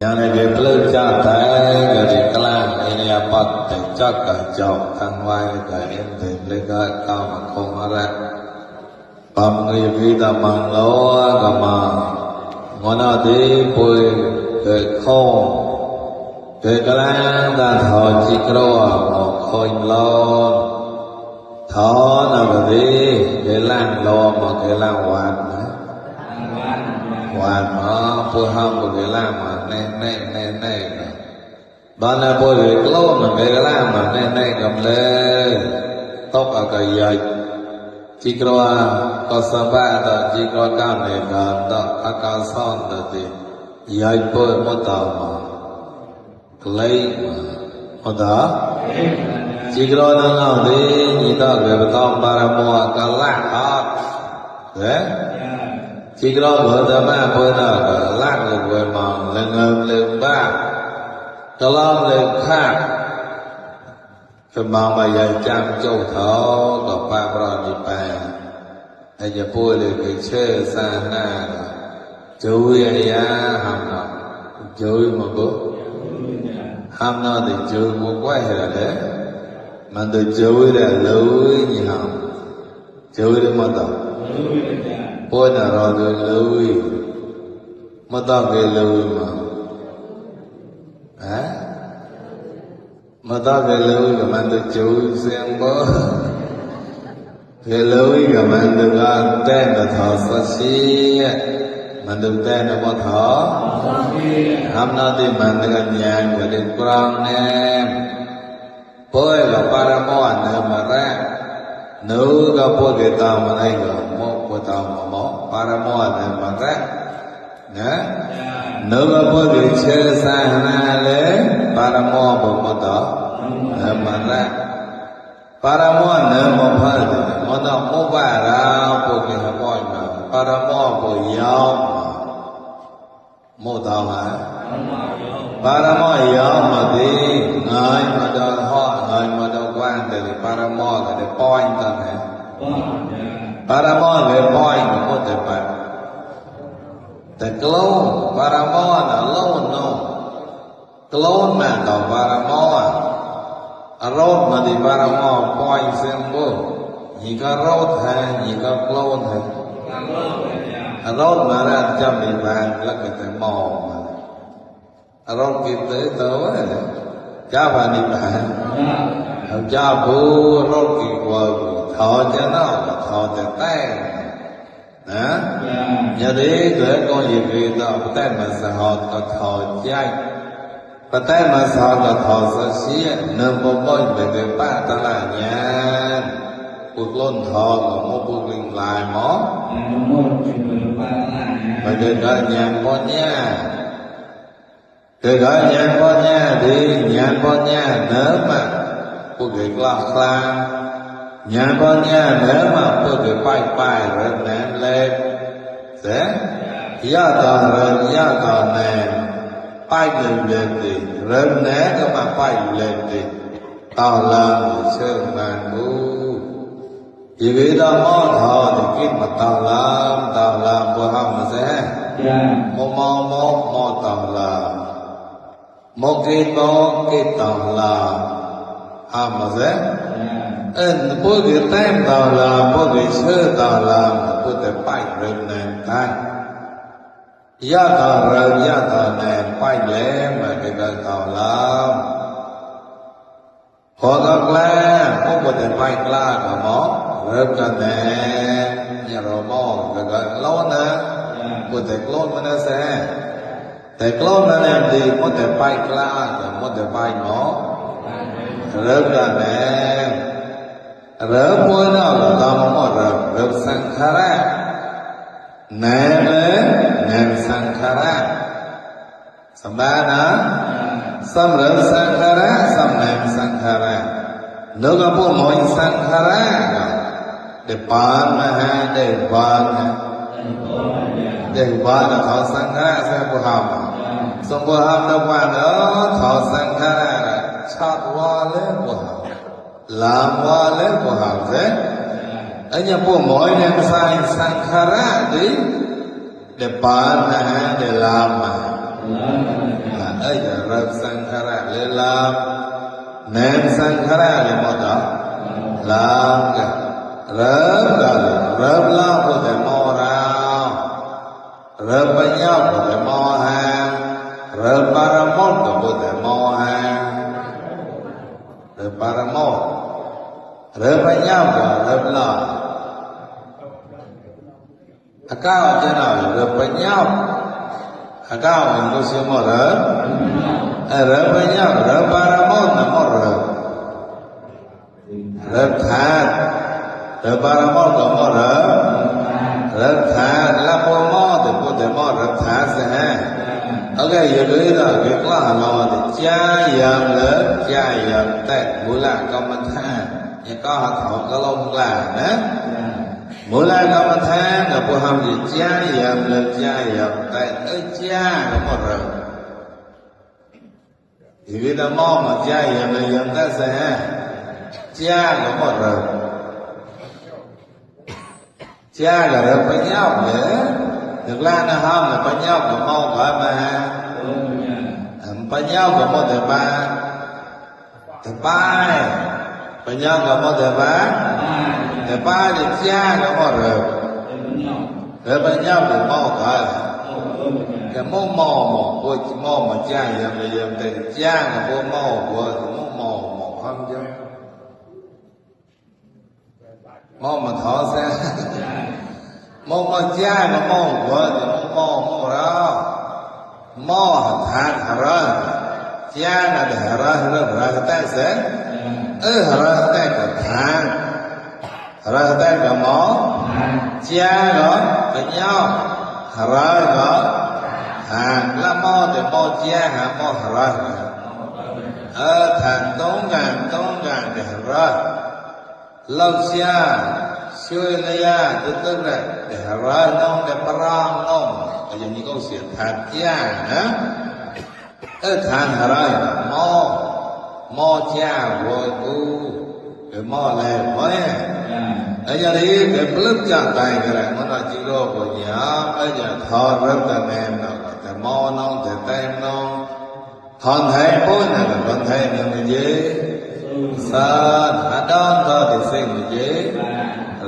យ៉ាងនេះវាភ្លើចាស់តែក៏ជាខ្លាំងឯនេះបត់តែចាក់ក៏ចោលខាងវាយក៏អ៊ីនទៅលេក៏កោមកខំអរ៉ាបំរីវិតាបានលោក៏មកងនទីពុយក៏ខំក៏ខ្លាំងតាថោជីក្រមកខុញលោថោណាក៏ទីគេឡាំងលោមកគេឡាំងវ៉ាន់ណាวันมาพูดห้ามพูดเล่ามาแน่บ้านเราพูดกล้องมันเล่ามาแน่กำเลยตกอากาศใหญ่จีกรัวก็สบายต่อจีกรัวก้าวในการต่ออากาศซ่อนต่อที่ใหญ่เปิดมดตามาไกลมาดาจีกรัวนั่งเอาดีนี่ต่อเกิดต้องบารมัวกันละอาดเด้ជីក្រក៏តាមពុទ្ធក៏ឡាក់លើវាមកលងើមលើបាកឡងលើខាត់ក៏មកមកយាយចាំចូលថោក៏បាប្រនិបាហើយជាពួយលើគេឈើសាណាជួយអាយ៉ាហាំណជួយមកក៏ហាំណទៅជួយមកကွယ်ហេរ៉ាមិនទៅជួយដែរលុយញ៉ាំជួយទៅមកទៅพูดเราดูลุยไม่ต้องเกลุยมาไม่ต้องเกลุยกับมันจะจูเสียงบ่เกลุยกับมันจะการเต้นกับทอสัชีมันจะเต้นกับทอทำหน้าที่มันจะกันยังกับเด็กกลางแนมพูดกับปารมอนเดิมมาแรกนูก็พูดกับตามอะไรก็มกพูดตามมาปารมอนเดิมมาแรกนะนูก็พูดกับเชื่อสานาเลยปารมอนพูดต่อเดิมมาแรกปารมอนเดิมมาพัดมันต้องมุบาราพูดกับบ่อยมาปารมอนพูดยาวมุตามาปารมอนยาวมาดีไงมาดอนห่อไงมาดอนกว้างแต่ปารมอนก็ได้ป้อยกันนะปารมอนเลยป้อยมันก็จะไปแต่กล้องปารมอนน่ะล้นเนาะกล้องมาต่อปารมอนอารมณ์มาที่ปารมอนป้อยเสียงบ่นี่ก็รถแทนนี่ก็กล้องแทนอารมณ์มาแล้วจำมีบางแล้วก็จะมองอารมณ์กินเลยตัวเนี่ยจ้าบานิบานจ้าบูรถกี่วัวถอจะนอกถอจะแต่นะอย่างนี้เกิดก็ยิ่งดีต่อแต่มาสหดก็ถอใจแต่มาสหดก็ถอเสียเนื่องบ่บ่อยไปเดินป้าตลาดยานปุกล้นถอกับมุปุกลิงลายหมอไปเดินได้ยานบ่เนี่ยเกิดได้ยานบ่เนี่ยดียานบ่เนี่ยเนื้อมาปุกเกลาคลาญาณบ่เนี่ยเนื้อมาปุกเกไปเริ่มแน่เล็กเสยะตาเริ่มยะตาแน่ไปเล็กดิเริ่มแน่ก็มาไปเล็กดิตาลางเชิงมันบูอีวิดามอทอจะกินมาตาลามบ่ห้ามแซ่มอตาลามมกิตาลามห้ามแซ่พูดแต้มตาลามพูดเชื่อตาลามพูดแต่ไปเริ่มแน่ได้ยะตาเริ่มยะตาแน่ไปแล้วมาเกิดตาลามพอก็กล้าพูดแต่ไปกล้ากับหมอเริ่มกันแน่เนี่ยเรามองก็ล้นนะพูดแต่กล้นมันนะแซ่แต่กล้นนั่นเองดีพูดแต่ไปกล้ากับพูดแต่ไปหมอเริ่มกันแน่เริ่มพูดน่ะตามหมดเริ่มสังขารแน่เลยแน่สังขารสำได้นะสำเริ่มสังขารสำแน่สังขารนึกว่าพวกมวยสังขารได้ปานมาฮะได้ปานเขาสังขารใช่พวกเขาสมบูรณ์นับวันเขาสังขารชาติว่าเล่พวกเขาลามว่าเล่พวกเขาเสร็จไอ้เนี่ยพวกมวยเนี่ยใส่สังขารดิได้ปานมาฮะได้ลามมา rập sang khara le lam nem sang khara le mo da lam ka rập la ko de mo ra rập pa nya ko de mo ha rập paramot ko de mo ha rập paramot rập pa nya ko rập la akao je na rập pa nya akao ko si mo ra rập pa nya rập paramot na mo ra rập tha rập paramot ko mo ra rập tha la po mo de mo rập tha se ha ok giờ đối là việc là lo thì cha yam lớn cha yam tệ mỗi là công an tha nhà có học học có lông là đó mỗi là công an tha là bộ hàm gì cha yam lớn cha yam tệ ơi cha nó một rồi thì vì ta mong mà cha yam lớn yam tệ sẽ cha nó một rồi cha là được với nhau nữa thực ra nó không là với nhau của mong gọi mà với nhau của một thứ ba thứ ba với nhau của một thứ ba thì cha nó một rồi với nhau thì mong gọi cái mong của mong mà cha dầm thì cha là của mong không chứ mong mà thọ xe mong mà cha mà mong của thì mong đó mong thang ra cha là để ra ta sẽ ra ta cả thang ra ta cả mong cha đó với nhau ra đó thang là mong thì mong cha hả mong ra thang tốn gàng để ra lâu xa xuôi là tức là để ra nông để prang nông ở những cái câu chuyện thàn cha hả thàn ra mò cha rồi cu cái mò này mới ở nhà đi cái lớp chàng tay cái này nó là chỉ đồ của nhà bây giờ thọ rất là nem nào cái mò nông cái tem nông thon thấy bố này là con thấy những gì sa đón đó thì sinh gì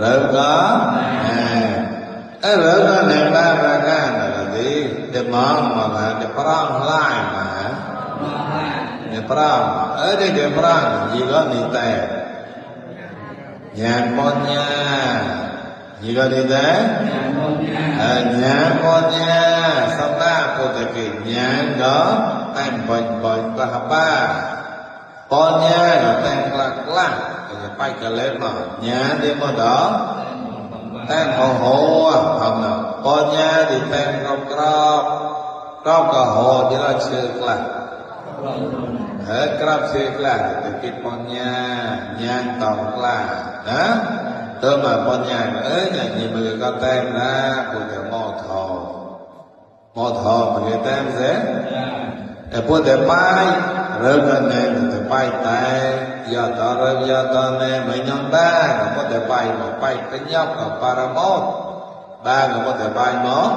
rớt đó rớt đó này ba cái này là gì để mong mà là để prang lại mà để prang ở đây để prang gì đó đi tè nhà con nha gì đó đi tè nhà con nha xong ta cô ta kì nhà đó tan bệnh ta hấp ba con nha rồi tan lắc bay cả lên mà nhà đi mà đó tan hồ không nào con nha thì tan rau cả hồ chỉ là chưa là hết crab chưa là từ cái con nha tàu là đó tôi mà con nhà ấy nhà gì mà con tan ra của cái mò thò mà cái tan dễ để bữa để bay rơi gần này để bay tay giờ ta này mấy nhóm ba có thể bay mà bay cái nhóc ở paramount ba người có thể bay nó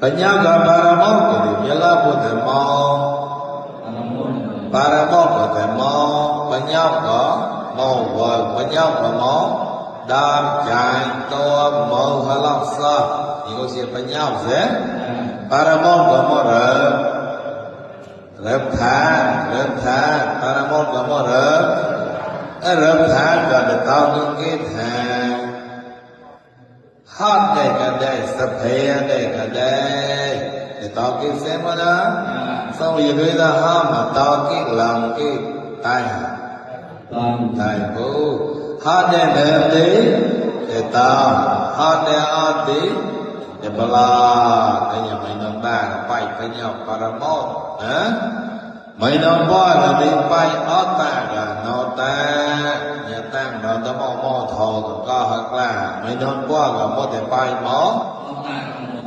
cái nhóc ở paramount thì nhớ là có thể mò paramount có thể mò cái nhóc có mò vợ cái nhóc có mò đam chạy to mò hay làm sao thì có gì cái nhóc dễ paramount có mò rồi rớp thả paramount có mò rớp thả còn được tao những cái thả hot đây cả đây sắp thế đây cả đây để tao cái xem mà đó xong rồi người ta hot mà tao cái lòng cái tay bố hot đây đẹp tí để tao hot đây tí để bà la cái nhà mày nông ta bay cái nhau paramount hả mấy năm qua là đi bay ở ta là nó ta nhà tăng nó ta mò thò còn có hoặc là mấy năm qua là có thể bay mó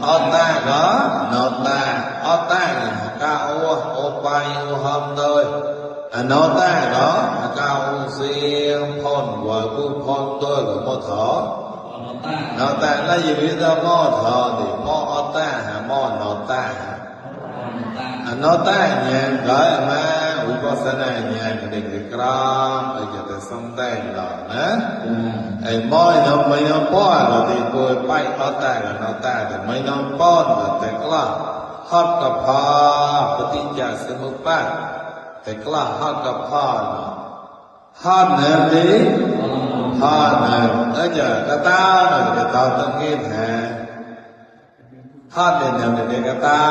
ở ta đó nó ta ở ta là cao ô bay ô hôm thôi nó ta đó cao riêng phôn vợ của phôn tôi là mò thỏ nó ta là gì biết đâu mò thỏ thì mò ở ta hả mò nó ta อนัตตะญาณก็มาวิปัสสนาญาณก็ได้กรามไอ้จะได้สมได้แล้วนะไอ้มอยน้ำไม่น้ำป้อนก็ได้ป่วยไปนัตตะก็นัตตะแต่ไม่น้ำป้อนก็แต่กล้าฮัดกับพาปฏิจจสมุปบาทแต่กล้าฮัดกับพาฮัดเนี่ยดิฮัดเนี่ยไอ้จะกระตาเนี่ยกระตาตั้งเงี้ยแท้ฮัดเนี่ยเนี่ยกระตา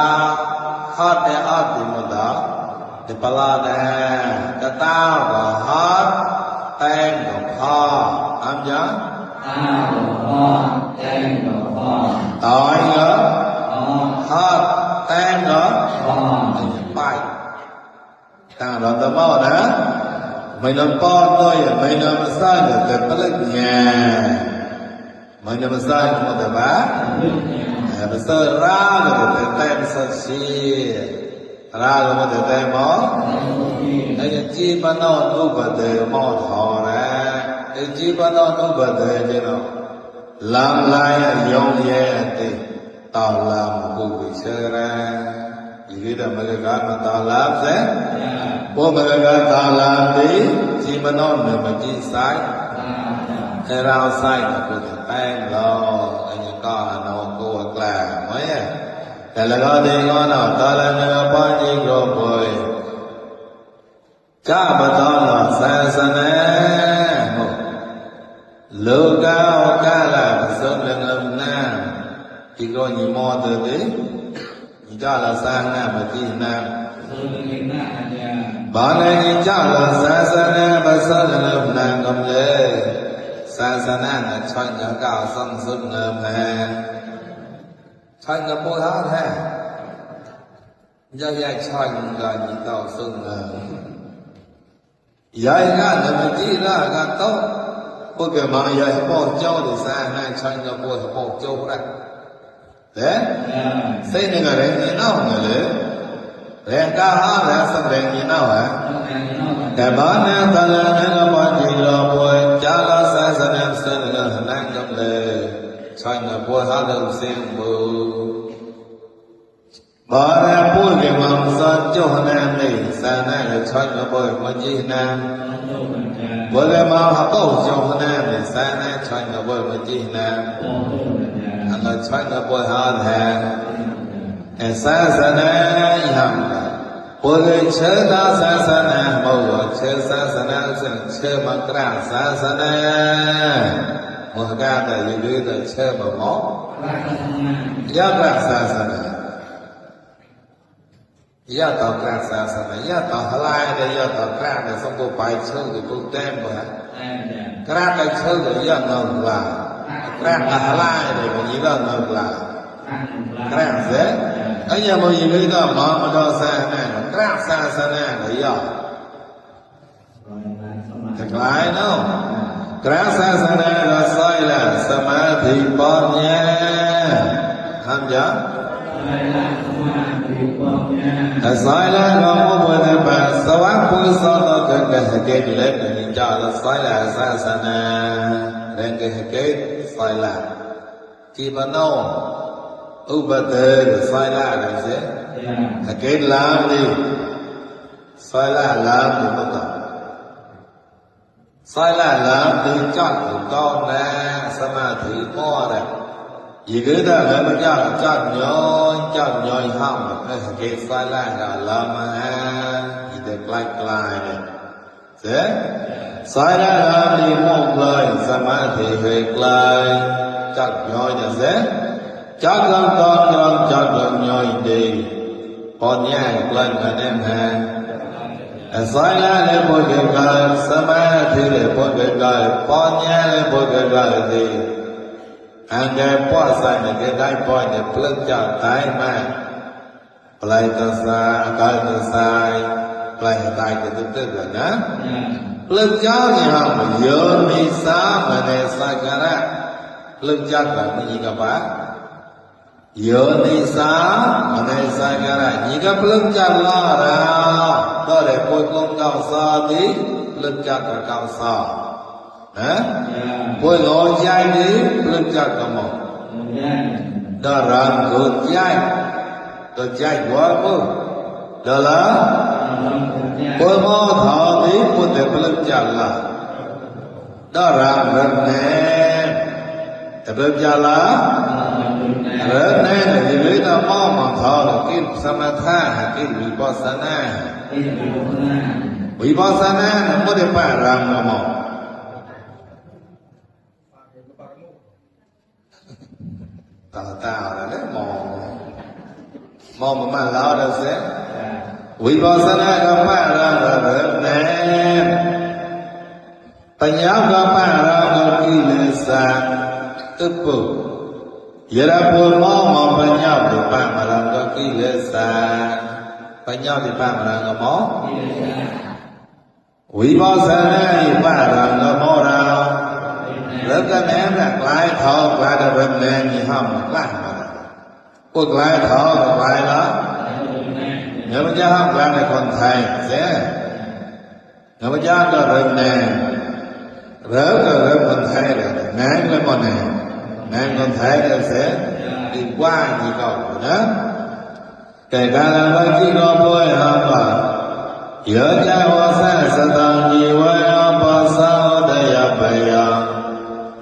ฮัดเนี่ยฮัดที่มันด่าที่ปลาเนี่ยกระตาก็ฮัดแตงก็พาอันยังแตงก็พาตายก็ฮัดแตงก็ไปต่างเราตะมอนะไม่นำป้อนด้วยไม่นำมาสร้างแต่ปลักญาไม่นำมาสร้างก็แต่บ้าภาษาราก็แต่แต่ภาษาชีราก็แต่แต่หมอไอ้จีบนอนอุปเดหมอทอนะไอ้จีบนอนอุปเดเนี่ยเนาะลำลายยองแย่ติตาลามกุบิเชระอีกแต่เมื่อการมาตาลามเสร็จพวกเมื่อการตาลามดีจีบนอนเนี่ยมันจีสายให้เราใส่ก็คือแป้งเราไอ้ยังก็นอนตัวแกล้งไหมแต่ละก็ดีก็นอนตาละเนื้อป้อนยิ่งรบกวนจ้าบัดนอนศาสนาลูกเอากาลาสุนเงินน้ำที่ก็ยิ่งมอเตอร์ดียิ่งจ้าละสร้างน้ำมาที่น้ำบ้านนี้จ้าละศาสนาบัดสุนเงินน้ำกำเลยศาสนาเนี่ยช่วยกับก้าวสังสุนเงินแห่ช่วยกับพวกเขาแท้ยังช่วยกับยิ่งก้าวสุนเงินยังงานเนี่ยจีละกันโตพวกแกมาใหญ่พวกเจ้าที่สร้างให้ช่วยกับพวกเจ้าได้เด้เส้นนี่ก็เรื่องนี้เนาะเลยเรื่องก้าวหาเรื่องสังเรื่องนี้เนาะแต่บ้านเนี่ยตอนนั้นก็บ้านที่เราป่วยจ้าละศาสนาสุนเงินนั่งจำเลยช่วยกับพวกเขาเดินเสียงบูบ้านเนี่ยพูดกับมังสวิรัตินั่นเลยศาสนาเลยช่วยกับพวกมันจีน่ะบัวเลยมาหาพวกเจ้านั่นเลยศาสนาช่วยกับพวกมันจีน่ะอันนั้นช่วยกับพวกเขาแทนแต่ศาสนาอย่างพวกเชื่อตาศาสนาบ่เชื่อศาสนาเชื่อมังกรศาสนามังกรแต่ยังดื้อแต่เชื่อบ่หมอยากรักศาสนายากต่อกราบศาสนายากต่อหลายได้ยากต่อกราบได้สมบูรณ์ไปเชื่อกับทุกแต้มบ่กราบไปเชื่อกับยากเงินลากราบต่อหลายได้บ่ยิ่งเงินลากราบเสียไอ้ยังบ่ยิ่งเลยก็มองมาดูศาสนากราบศาสนาได้ยากแต่หลายเนาะกราบศาสนาก็สอยละสมาธิปัญญาทำยังสายละก็มุบะบะสว่างผู้สอนก็เกิดเล็กนี่จ้าละสายละศาสนาเรื่องเกิดสายละที่บ้านนอกอุบัติเหตุสายละนั่นสิเกิดลามนี่สายละลามนี่มันต่อสายละลามนี่จัดถูกต้องนะสมาธิพอแล้วอีกเรื่องอะไรมันจัดย้อยห้ามเกิดสายละก็ลามมาอีเด็กไกลๆเนี่ยเสร็จสายละลามนี่มองเลยสมาธิเฮกไกลจัดย้อยเนี่ยเสร็จจัดกันตอนจัดกันย้อยดีพอเนี่ยไกลกันแน่นฮะสายละเลยพอเกิดไกลสมาธิเลยพอเกิดไกลพอเนี่ยเลยพอเกิดไกลดีอันเดียป้อใส่ในก็ได้ป้อเนี่ยเพลิงจะตายมากปลายตาสายกายตาสายปลายตายก็ตึ๊ดๆกันนะเพลิงจะเนี่ยฮะโยนิสามันเนี่ยสักการะเพลิงจะแบบนี้ก็บ้าโยนิสามันเนี่ยสักการะนี่ก็เพลิงจะล่อเราก็เลยปล่อยกงเก่าสาดีเพลิงจะกับเก่าสาป่วยหลอนใจนี้เปลือกจากกระหม่อมดารังเกิดใจก็ใจหัวปุ๊บ đó là Bồ mô thọ tí Bồ tệ bồ lực chà là đó rằng rất nè tệ bồ lực chà là rất nè là gì lý đó mô mà thọ là kinh samatha kinh vipassana vipassana là mô đề bà rằng là mô tao là đấy mò mà mà lao đâu sẽ vipassana có ba ra là rất nè tanya có ba ra có kỳ lệ sa tức bù giờ ra bù mò mà tanya thì ba mà ra có kỳ lệ sa tanya thì ba mà ra có mò vipassana thì ba ra có mò ra rất cái ném là lại thọ lại là rất nè như hầm lại mà cuộc lại thọ lại đó nếu mà cha học lại là con thầy sẽ nếu mà cha có rất nè rất là rất con thầy là ném cái con này ném con thầy là sẽ đi qua gì cầu đó kể cả là với khi nó bơi học là nhớ cha hoa sa sa tăng nhiều hoa ba sao đây à bây giờ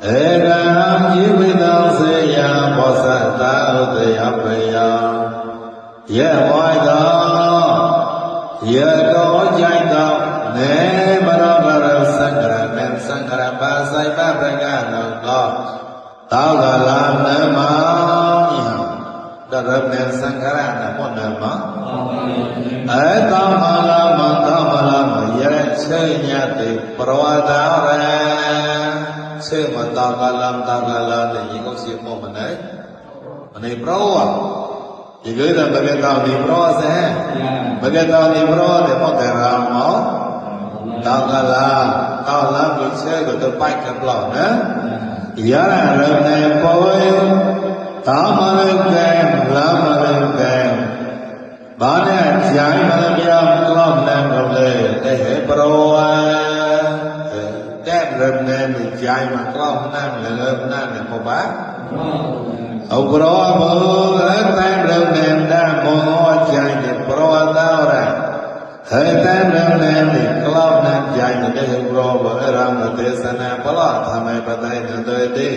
Ekaham jivitang seyam bosata utayapaya Ye hoài đó Ye có chạy đó Nê marabara sangara Men sangara ba say ba praka nâu đó Tao gà làm nê máu Đó rập men sangara nè môn nê máu Tao mà làm Ye chơi nhà tì Pro tao ra Sơ mà ta ca làm thì những con siêu mô mình ấy pro à thì gửi là bởi vì tao đi pro sẽ bởi vì tao đi pro để có thể làm máu tao ca làm được chơi của tôi bạch cặp lọ nữa giá là rừng này bôi tao mà lên kèm làm mà lên kèm bán này trái mà lên kèm con đang cầm lề để hệ pro Đêm rừng nên thì chạy mà có ông nam là rừng nam là một bác ông pro bố hết tên rừng nên đang một ngôi chạy thì pro tao ra hết tên rừng nên thì có ông nam chạy thì cái rừng pro bởi cái răng là tế xa nam có lọ thầm ai bà tay nên tôi đi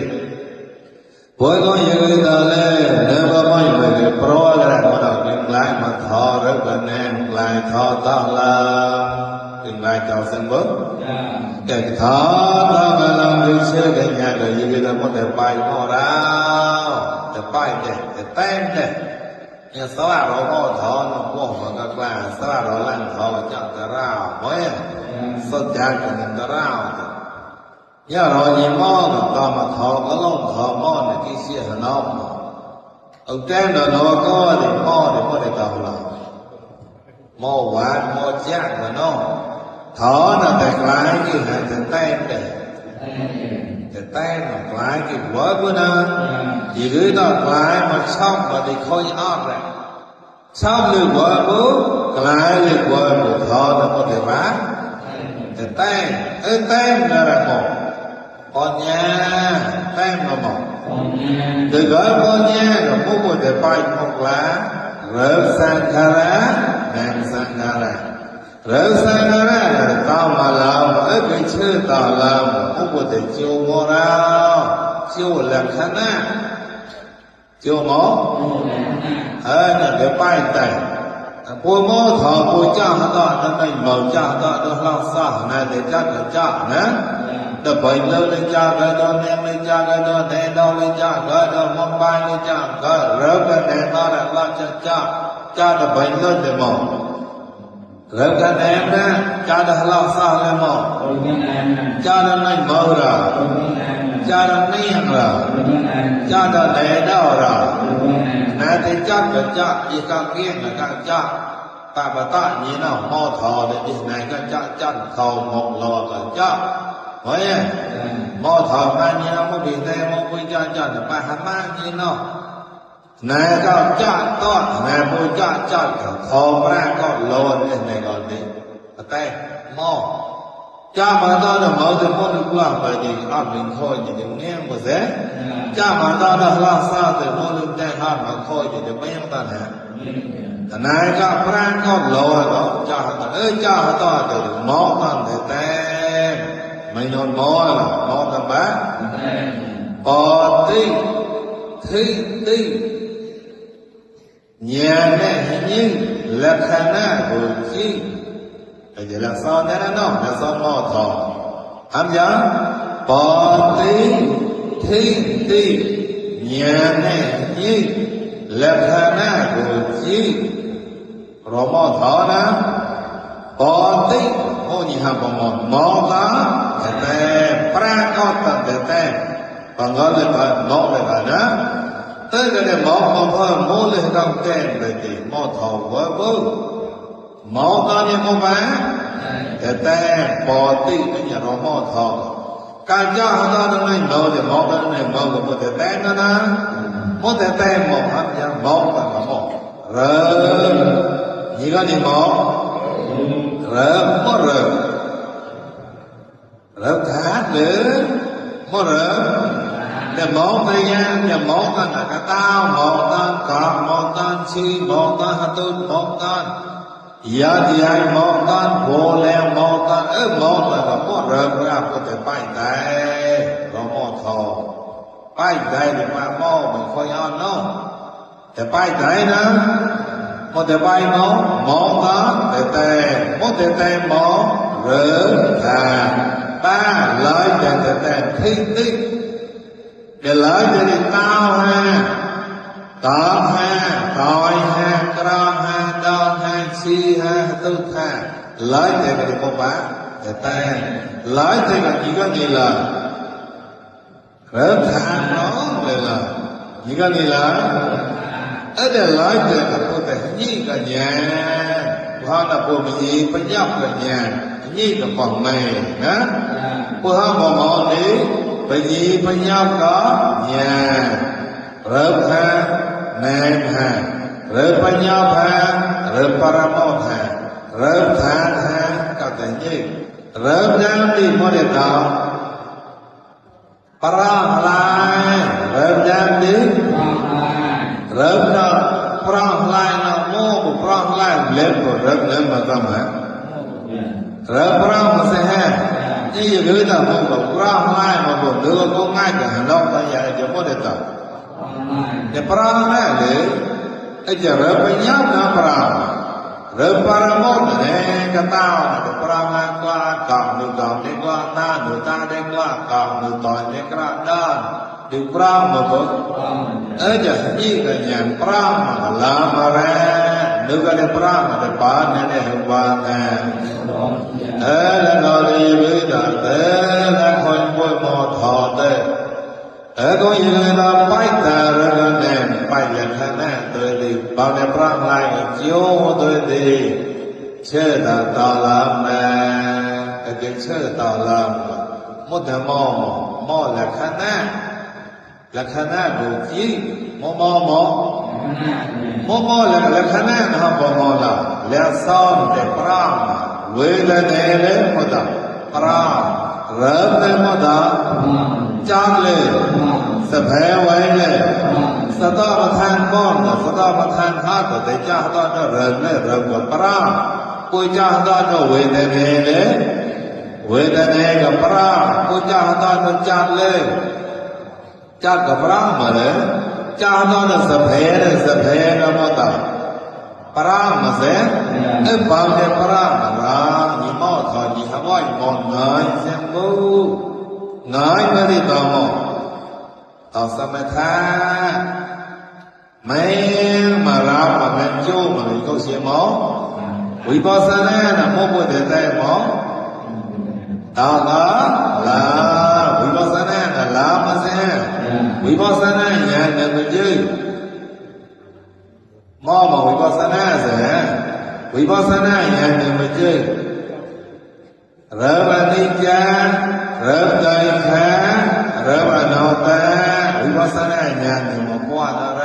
với có những cái tờ lê nếu có mấy người pro ra có đầu những lại mà thọ rất là nên lại thọ tao là từng lại chào sân bước cái thọ tao là làm được chơi cái nhà cái gì người ta có thể bay mò rao thể bay để tem để nhà sáu à rồi có thọ nó có mà các là sáu à rồi làm thọ chọn cái rau mới sốt chả cái rau nhớ rồi gì mò tao mà thọ có lông thọ mò này cái gì hả nó ông tem rồi nó có thì mò để tao là mò quả mò chát mà nó thọ là cái lái cái là cái tem để cái tem là lái cái vỡ của nó chỉ cứ nó lái mà xong mà thì khôi ớt rồi xong được vỡ bố cái lái được vỡ của thọ nó có thể bán cái tem là một con nha tem là một từ gói con nha rồi bố có thể bay một lá rớt sang khara nàng sang khara rớt sang khara là tao mà làm ở cái chữ tao làm không có thể chiêu mô rao chiêu làm khana chiêu mô là cái bay tay bố mô thọ bố cha hả đó nó mình màu cha hả đó nó lao xa này để cha cái cha nè đợt bệnh lên lên cha cái đó ném lên cha cái đó ném đâu lên cha cái đó mong bay lên cha cái rớt cái ném đó là lao cha đợt bệnh lên để màu rớt cái ném đó cha đã lao xa lên màu cha đã này màu rồi cha đã ném rồi cha đã ném đâu rồi nè thì cha cái cha gì càng kiên là càng cha ta bà ta như nào mò thò để đi này cái cha thò một lò cái cha hỏi mò thò mà như nào mò bị thế mò bị cha là bà hàm mang như nào này có cha to này mò cha thò ra có lò này còn đi tay mò cha mà ta là mở từ mò được qua bởi vì mình thôi thì đừng nghe một thế cha mà ta là la xa từ mò được đây mà thôi thì đừng mấy ta nè ทนายก็พระก็รอก็เจ้าเจ้าต่อเดี๋ยวหมอตั้งแต่ไม่นอนหมอกันบ้างปอติทิติญาณยิ่งลักษณะบุจิแต่จะลักษณะนั้นเนาะลักษณะหมอทองทำยังปอติทิติญาณยิ่งลักษณะบุจิรอหมอทองนะปอติโอ้ยหาบมหมอละแต่พระก็ตั้งแต่บางคนเลยก็หมอเลยกันนะแต่ก็เนี่ยหมอเพิ่มหมอเลยต้องแก้เลยดิหมอทองว่าบุหมอตอนนี้หมอไปแต่ปอติไม่ใช่รอหมอทองการจ้าตอนนั้นไม่หมอเดี๋ยวหมอตอนนั้นหมอก็หมอแต่นะหมอแต่หมอครับยังหมอกันหมอเริ่มนี่ก็นี่หมอเริ่มขาดหรือหมอเริ่มแต่หมอแต่ยังอย่าหมอกันกระต้าหมอตันกาหมอตันชีหมอตันหัตุหมอตันยาดีไอหมอตันโผแล้วหมอตันหมอแล้วก็หมอเริ่มรับก็จะไปได้เราหมอทองไปได้หรือมาหมอไม่ค่อยอ่อนเนาะแต่ไปได้นะหมอแต่ไปหมอตันแต่หมอแต่หมอเริ่มขาดตาเลยแต่ทิ้งติ๊กเดี๋ยวเลยจะได้ตาฮะตาฮะตอยฮะกระฮะดอนฮะชีฮะตุกฮะเลยแต่ก็ได้พบปะแต่เลยแต่ก็ยิ่งก็นี่ละเริ่มขาดน้องเลยละยิ่งก็นี่ละเดี๋ยวเลยแต่ก็พูดแต่ยิ่งก็เนี่ยเพราะน่ะพวกมีปัญญาปัญญายิ่งก็ฟังไม่นะพวกเขาบอกว่านี่ไปยีปัญญาก็เนี่ยเริ่มฮะแนมฮะเริ่มปัญญาฮะเริ่มปรมาฮะเริ่มทานฮะก็แต่ยิ่งเริ่มยังดีพอเด็ดเอาปราลายเริ่มยังดีเริ่มนะปราลายนะโม่ปราลายเล็บเริ่มมาทำไมเริ่มปรามาเสียนี่อย่างนี้นะผมบอกปราลายมาบอกเดี๋ยวก็ง่ายกันนอกไปใหญ่จะพอเด็ดเอาแต่ปราลายเลยไอ้จะเริ่มไปยับนะปราเริ่มปราโมทเนี่ยก็ต้าวแต่ปรามาก็กล่าวหนึ่งกล่าวเด็กก็หน้าหนึ่งตาเด็กก็กล่าวหนึ่งต่อยเด็กก็ด้านดูปรามาบอกจะยิ่งกันอย่างปรามาลามาแร่นึกกันในปรามาแต่ป่านเนี่ยหัวเนี่ยแล้วเราเลยวิจารณ์แล้วคนป่วยหมอทอดก็ยังเราไปแต่เราเนี่ยไปอย่างนั้นตัวดีบางในปราลายโยตัวดีเชื่อต่อลำแม่ก็จะเชื่อต่อลำมุดแต่หม้อละขนาดบุจีหม้อละขนาดนะครับหม้อละแล้วซ้อนแต่ปราเวลาเนี่ยเลยมุดปราเริ่มเลยมุดจังเลยสะแพไว้เลยสตอประทานก้อนสตอประทานข้าแต่เจ้าตอนเริ่มเลยเริ่มกับปราปุยเจ้าตอนเวทเนี่ยเลยเวทเนี่ยกับปราปุยเจ้าตอนจัดเลยจัดกับปรามาเลยเจ้าตอนสะแพกับมุดปรามาเสร็จบางเนี่ยปรามานี่หม้อทอดนี่ห้อยหม้อเงยเสียงบูเงยไม่ได้ต่อหม้อต่อสมถะไม่มารับมาเป็นโจมาเลยเขาเสียหม้อวิปัสสนานะโมบุตรแต่หม้อต่อลาวิปัสสนานะลามาเสียวิปัสสนาอย่างนั้นมันยืดหม้อมาวิปัสสนาเสียวิปัสสนาอย่างนั้นมันยืดเริ่มอนิจจ์เริ่มใจแข็งเริ่มอนัตตาวิปัสสนาญาณนี่มันกว้างอะไร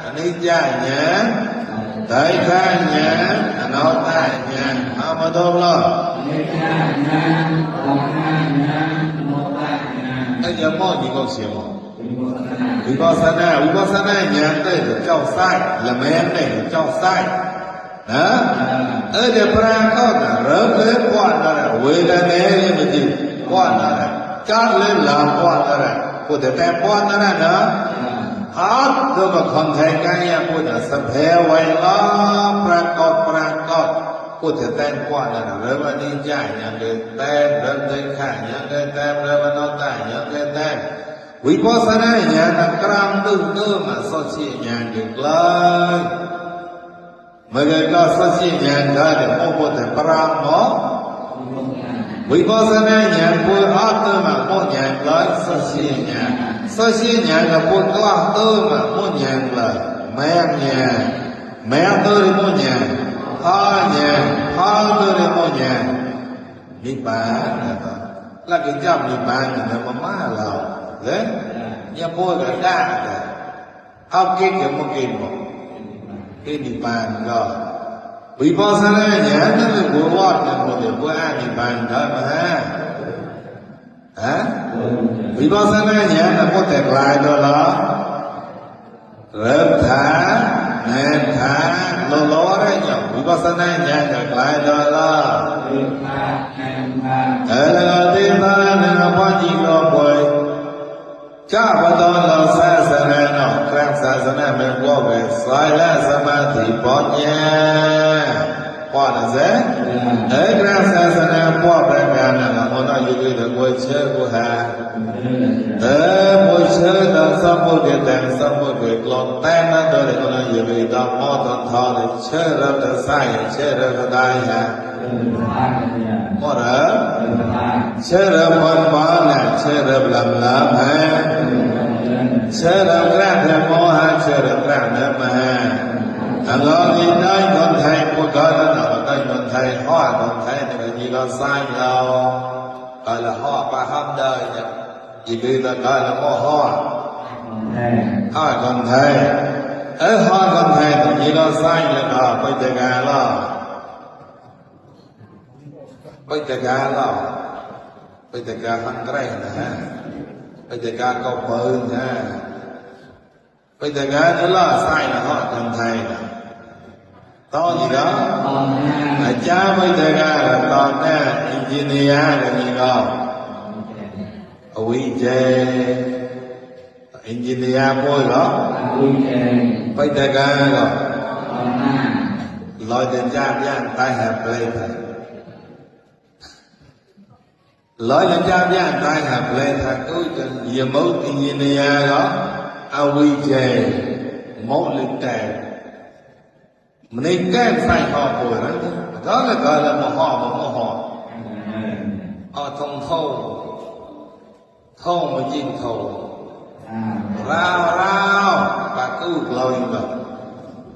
อนิจจ์ญาณใจแข็งญาณอนัตตาญาณเอามาดูเลยอนิจจ์ญาณอนัตตาญาณไอ้ยาหม้อนี่ก็เสียหม้อ วิปัสสนาญาณได้เจ้าไส้ละแม่นได้เจ้าไส้นะเดี๋ยวปรากฏนะเริ่มเลยปวดอะไรเวลาเนี่ยไม่ดีปวดอะไรจัดเลยลาปวดอะไรพูดแต่ปวดอะไรนะหาตัวมาคนไทยกันยังพูดแต่สเพไว้ละปรากฏพูดแต่ปวดอะไรเริ่มดีใจยังเดินแต่เริ่มเดินข้างยังเดินแต่เริ่มนอนแต่ยังเดินแต่วิปัสสนาญาณกลางตึ้งมาสดชื่นญาณอยู่ไกลเมื่อก็สดชื่นญาณได้โอ้โหแต่ปรางเนาะวิปัสสนาญาณพูดอัตตมาโมญาณไกลสดชื่นญาณก็พูดกลางตึ้งมาโมญาณไกลแม่ตัวโมญาณพาตัวโมญาณนิพพานนะครับแล้วก็จับนิพพานเนี่ยมาเราเลยยังพูดกันได้เอาเก่งกับไม่เก่งหมดที่นิพพานก็วิปัสสนาญาณนั่นเป็นบัวรอดกันหมดเลยบัวนิพพานได้ไหมฮะวิปัสสนาญาณนั่นพูดแต่กลายตัวละเริ่มฐานแน่นฐานโลอะไรอย่างวิปัสสนาญาณก็กลายตัวละแล้วก็ที่ท่านเนี่ยพอจีก็ป่วยจ้าพระตอนเราศาสนาเนาะครั้งศาสนาเป็นพวกเป็นสายและสมาธิปัญญาพอนะเจ้ครั้งศาสนาพวกประการนั้นมันต้องอยู่ด้วยตัวเชื่อกูหาผู้เชื่อต้องสมบูรณ์แต่สมบูรณ์กลอนแต่นั้นโดยคนอยู่ด้วยตัวมอต้นทองเชื่อเราจะใส่เชื่อเราจะได้ฮะหมดแล้วเชื่อเราคนบ้านเนี่ยเชื่อเราลำฮะเชื่อเราแกล้งแต่โมหะเชื่อเราแกล้งแต่มาอันเราที่ได้คนไทยพูดกันแล้วเราได้คนไทยห่อคนไทยเนี่ยมีเราสร้างเราก็ละห่อปะห้ามได้เนี่ยอีกทีละก็ละโมห่อคนไทยห่อคนไทยตรงนี้เราสร้างแล้วก็ไปจัดการเราไปจัดการเราไปจัดการทางไกลนะฮะไปจัดการก็ปืนนะไปจัดการล่าไส้นะฮะคนไทยนะตอนนี้ก็อาจารย์ไปจัดการตอนนี้อินจิเนียร์กันนี่ก็วิจัยอินจิเนียร์พูดเหรอไปจัดการก็ลอยเดินจ้าย่างตายแหบเลยลอยยังจำย่างตายหักเลยถ้ากู้จะยืมมุ่งอินเดียก็เอาวิจัยมุ่งลึกแต่มันนี่แก้ไขข้อป่วยนั้นก็เลยก็เลยมาห่อเอาทงเท่ามาจิ้งเท่าราวปากกู้ลอยแบบ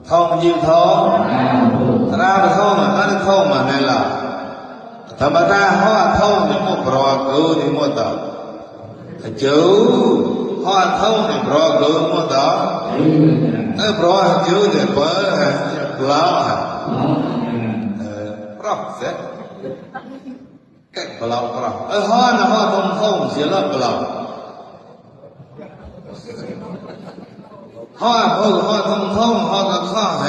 ทองยืมทองราวเท่ามันก็เท่ามันนั่นแหละธรรมดาห่อเท่านี่มันปลอกกูนี่มันต่อจูห่อเท่านี่ปลอกกูมันต่อปลอกจูเนี่ยเปิดปลอกปลอกเสร็จแก่ปลอกห่อนะห่อตรงท่องเสียแล้วปลอกห่อตรงท่องห่อกับข้าวไหน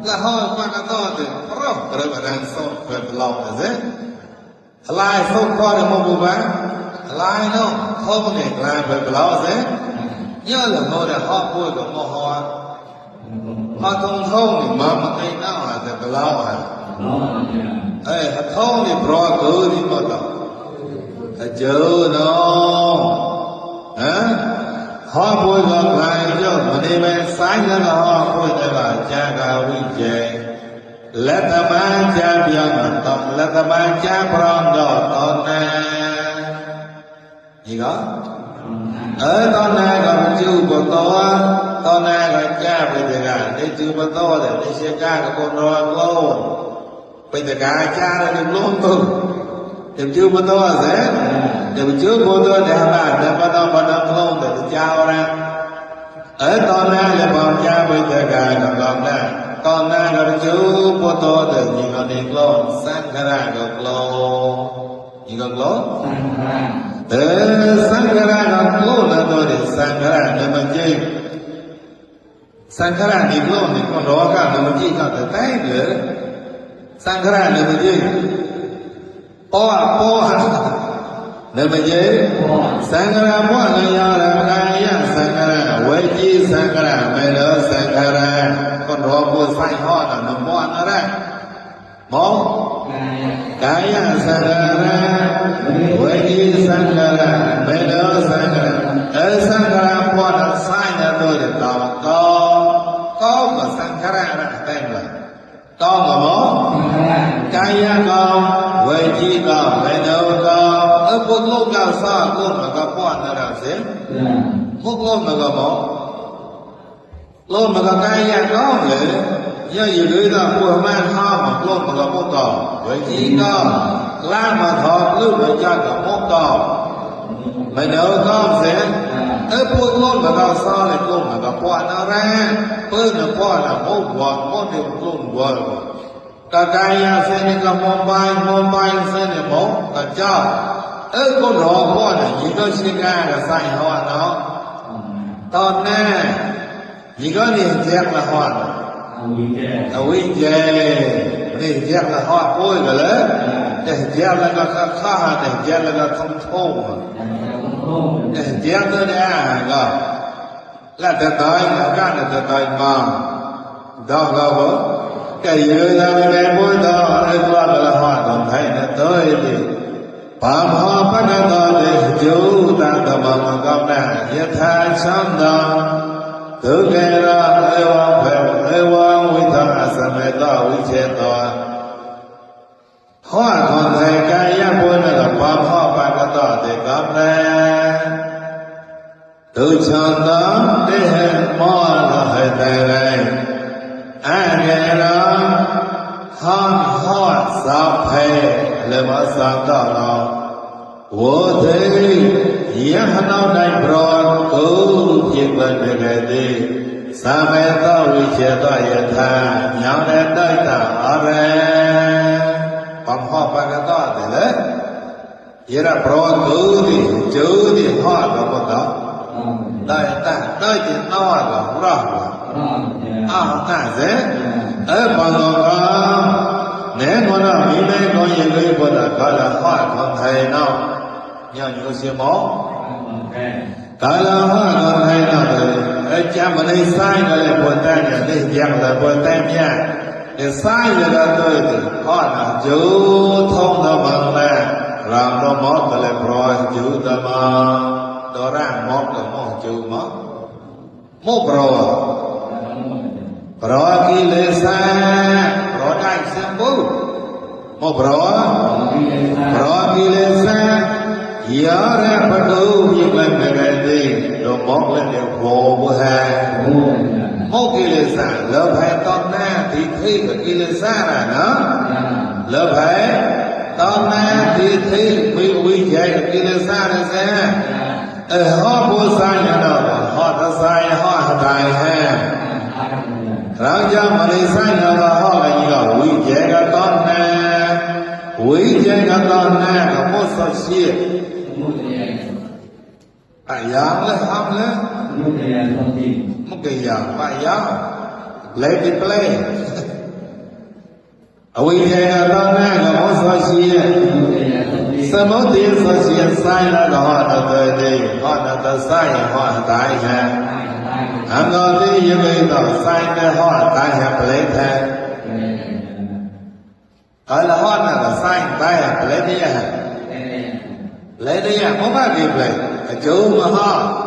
แล้วห่อปากกระต่ายเนี่ยปลอกกระดานส้มเป็นปลอกนะเจ้ลายส้มก้อนเนี่ยมันบุบะลายเนาะท่องเนี่ยลายเป็นปลอกเจ้เยอะเลยห่อเนี่ยห่อป่วยกับห่อตรงท่องเนี่ยมันไอ้เน่าแต่ปลอกท่องเนี่ยปลอกกูนี่มันต่อเจอเนาะห่อป่วยกับลายเยอะมันนี่เป็นสายแล้วห่อป่วยแต่ว่าจากาวิจัยและธรรมะจะเบี่ยงมันต้องและธรรมะจะพร้อมดอกตอนนั้นนี่ก็ตอนนั้นก็จูบตัวตอนนั้นก็จะไปแต่การได้จูบตัวแต่ไม่ใช่การกับคนรอโลนไปแต่การจะได้โลนตัวเดี๋ยวจูบตัวเสร็จเดี๋ยวจูบตัวเดี๋ยวมาเดี๋ยวมาต้องโลนแต่เจ้านะตอนนั้นจะพร้อมจะไปแต่การกับเราได้ตอนนั้นก็จูบตัวแต่ยิ่งก็ได้โลนสังขารก็โลยิ่งก็โลน สังขารก็โลนะตัวนี้สังขารเนี่ยมันจริงสังขารนี่โลนี่ก็รอกันเนี่ยมันจริงก็แต่ได้เลยสังขารเนี่ยมันจริงป้อเนี่ยมันจริงสังขารป้อเนี่ยยาละกายสังขารเวจีสังขารไม่เลิกสังขารก็รอผู้ใส่ห่อน่ะมันป้อนอะไรมองกายสังขารเวจีสังขารไม่เลิกสังขารสังขารป้อนใส่เนี่ยตัวเดียวก็สังขารนะแต่งเลยก็มองกายก็เวจีก็ไม่เลิกก็พวกลูกก็สอนลูกมันก็ป้อนอะไรเสียพวกลูกมันก็มองลูกมันก็กายก็เลยยังอยู่ด้วยนะพวกแม่ข้าวมันลูกมันก็พวกต่อเวจีก็ล่ามาทอลูกมันจะกับพวกต่อไม่เลิกก็เสียพวกลูกมันก็สอนเลยลูกมันก็ป้อนอะไรเพื่อนป้อนพวกวัวพวกเด็กลูกวัวก็กายเส้นก็มองไปเส้นเนี่ยมองก็เจ้าก็รอพ่อเนี่ยยิงก็ชิงาก็ใส่หัวเนาะตอนแน่ยิงก็เนี่ยแจกละหัวเอาวิ่งแจนี่แจกละหัวโอ้ยก็เลยแต่แจกแล้วก็ฆ่าแต่แจกแล้วก็ทำโทษแต่แจกตัวเนี่ยก็แล้วจะตายแล้วก็จะตายมาดอกก็บอกแกยืนแล้วไม่พูดต่อไอ้ตัวละหัวต้องให้เนี่ยตัวดิปะมหาปะตะเตจูตังตมะมะกัมนะยะถาชันตังทุเกระเอวังเพเอวังวิทังอสเมตวิเชตวะข้อของไทยกายะปุณณะปะมหาปะตะเตกัมนะทุชันตังเตหิมอนะให้เตเรอะเกระหันหอดสัพเพle masa ta la wo the yah nau dai pro ko phit ban de ke ti sa me ta vi che ta ya tha nya de dai ta are pam ho pa ka ta de le yera pro ko ti chu ti ho ka pa ta dai ti na wa ka ra ta se pa lo ka né con là mi đây con gì cái con là gọi là hoa con thầy nào nhờ nhiều sự máu cái là hoa con thầy nào rồi cha mà đây sai là buồn tay nhà đây giang là buồn tay nha để sai là tôi thì hoa là chú thông đó bằng là làm nó mót là rồi chú ta mà đó ra mót là mót chú mót mót rồi khi lấy xa rồi đại xem bố một rồi khi lấy xa nhớ ra bắt đầu việc làm cái gì rồi mót lên đều khổ của hai một khi lấy xa lớp hai con na thì thi và khi lấy xa là nó lớp hai con na thì thi quy dạy là khi lấy xa là xe họ bố sai nhà nào họ đã sai họ tài ha Raja Malaysia là họ là gì cả quý chế cả con nè quý chế cả con nè có một số xịt phải giang lên ham lên một cái giang phải giang lấy display quý chế cả con nè có một số xịt sớm một tiếng số xịt sai là họ đã tới đi họ đã tới sai họ tại nhà anh nói đi như vậy đó sai cái họ tại hẹp lấy thế gọi là họ là sai tại hẹp lấy đi à lấy đi à không phải kịp lấy chú mà họ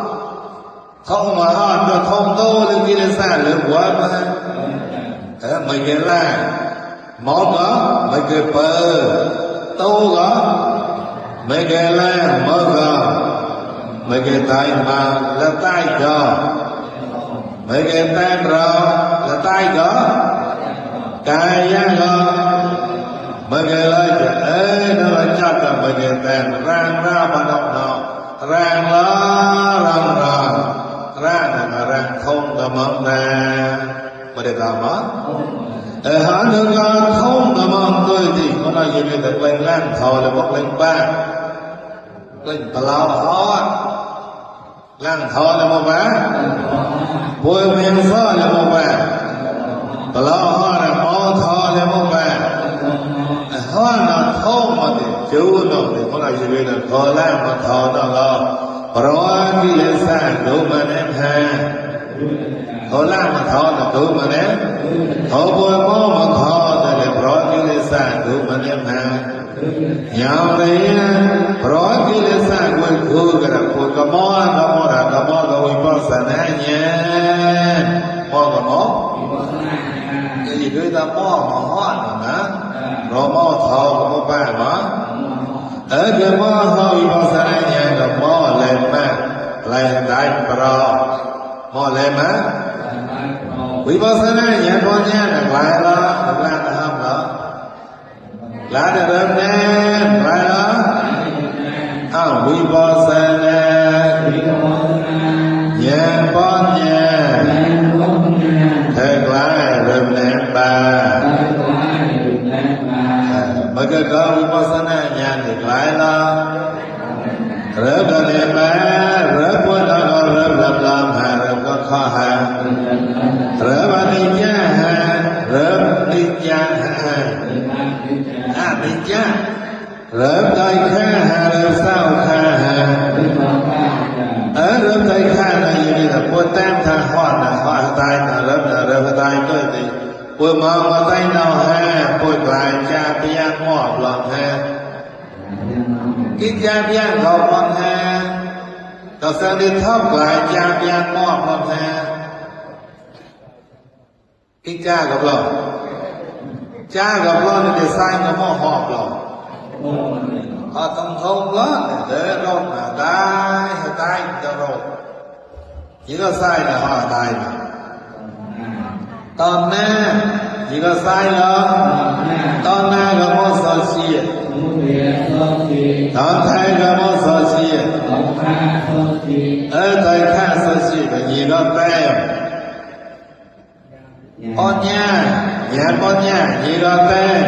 không mà họ nó không tô lên kia lên xa lên quá mà mình cái là món đó mình cái bờ tô đó mình cái là mơ đó mình cái tay mà là tay cho mấy cái tay rồi là tay có cái giá có mấy cái lời nó là chắc là mấy cái tay rang ra mà đọc nó rang là rang không ta mong nè mà để làm á hắn được không ta mong tôi thì có nói gì về được lên lan thầu là bốc lên ba ก็ปลาฮอดล่างทอแล้วบ่ว่าป่วยเวียนซ้อแล้วบ่ว่าปลาฮอดมอทอแล้วบ่ว่าฮอดน่ะท้องมาดิจูนอดิคนละชีวิตขอล่างมาทอนั่นล่ะเพราะว่ากิเลสดูมันแท้ขอล่างมาทอน่ะดูมันแท้ขอป่วยหมอมาทอแต่เพราะกิเลสดูมันแท้ยาวเลยเพราะกิเลสกุลคู่กันพูดกับหมอกวิปัสสนาเนี่ยหมอกับหมออีกคือแต่หมอมาฮอดนะเราหมอทอกับหมอป้ามาคือหมอเขาวิปัสสนาเนี่ยกับหมอเลยมาเลยได้ปลาหมอเลยมาวิปัสสนาเนี่ยตัวเนี่ยหลายละหลายละครับละหลายเริ่มแน่หลายละวิปัสสนาเนี่ยป้อนเนี่ยเธอกลายเริ่มแน่ตามันก็กลายวิปัสสนาเนี่ยหลายละเริ่มแน่มาเริ่มปวดแล้วก็เริ่มลำลำหาเริ่มก็ข้อหาเริ่มอนิจจาเริ่มนิจจานิจจาเริ่มใจข้าเริ่มเศร้าข้าเริ่มใจข้าในอยู่นี่แต่ปวดแต้มทางหอดนะหอดตายนะเริ่มตายด้วยดิปวดมองมาใต้เนาปวดกลายจาพยางหมอบหลอกกินยาพยางเขาหลอกต่อเสด็จทับกลายจาพยางหมอบหลอกกินจ้ากับเราจ้ากับเราเนี่ยจะใส่กับหม้อหอบเราต้องทงล้อเดินรถมาได้จะรถยี่ก็ใส่นะห่อได้ตอนหน้ายี่ก็ใส่แล้วตอนหน้าก็หม้อซอสเชียตอนไทยก็หม้อซอสเชียไทยข้าซอสเชียก็ยี่ก็แต้มป้อนเนี่ยป้อนเนี่ยยี่ก็แต้ม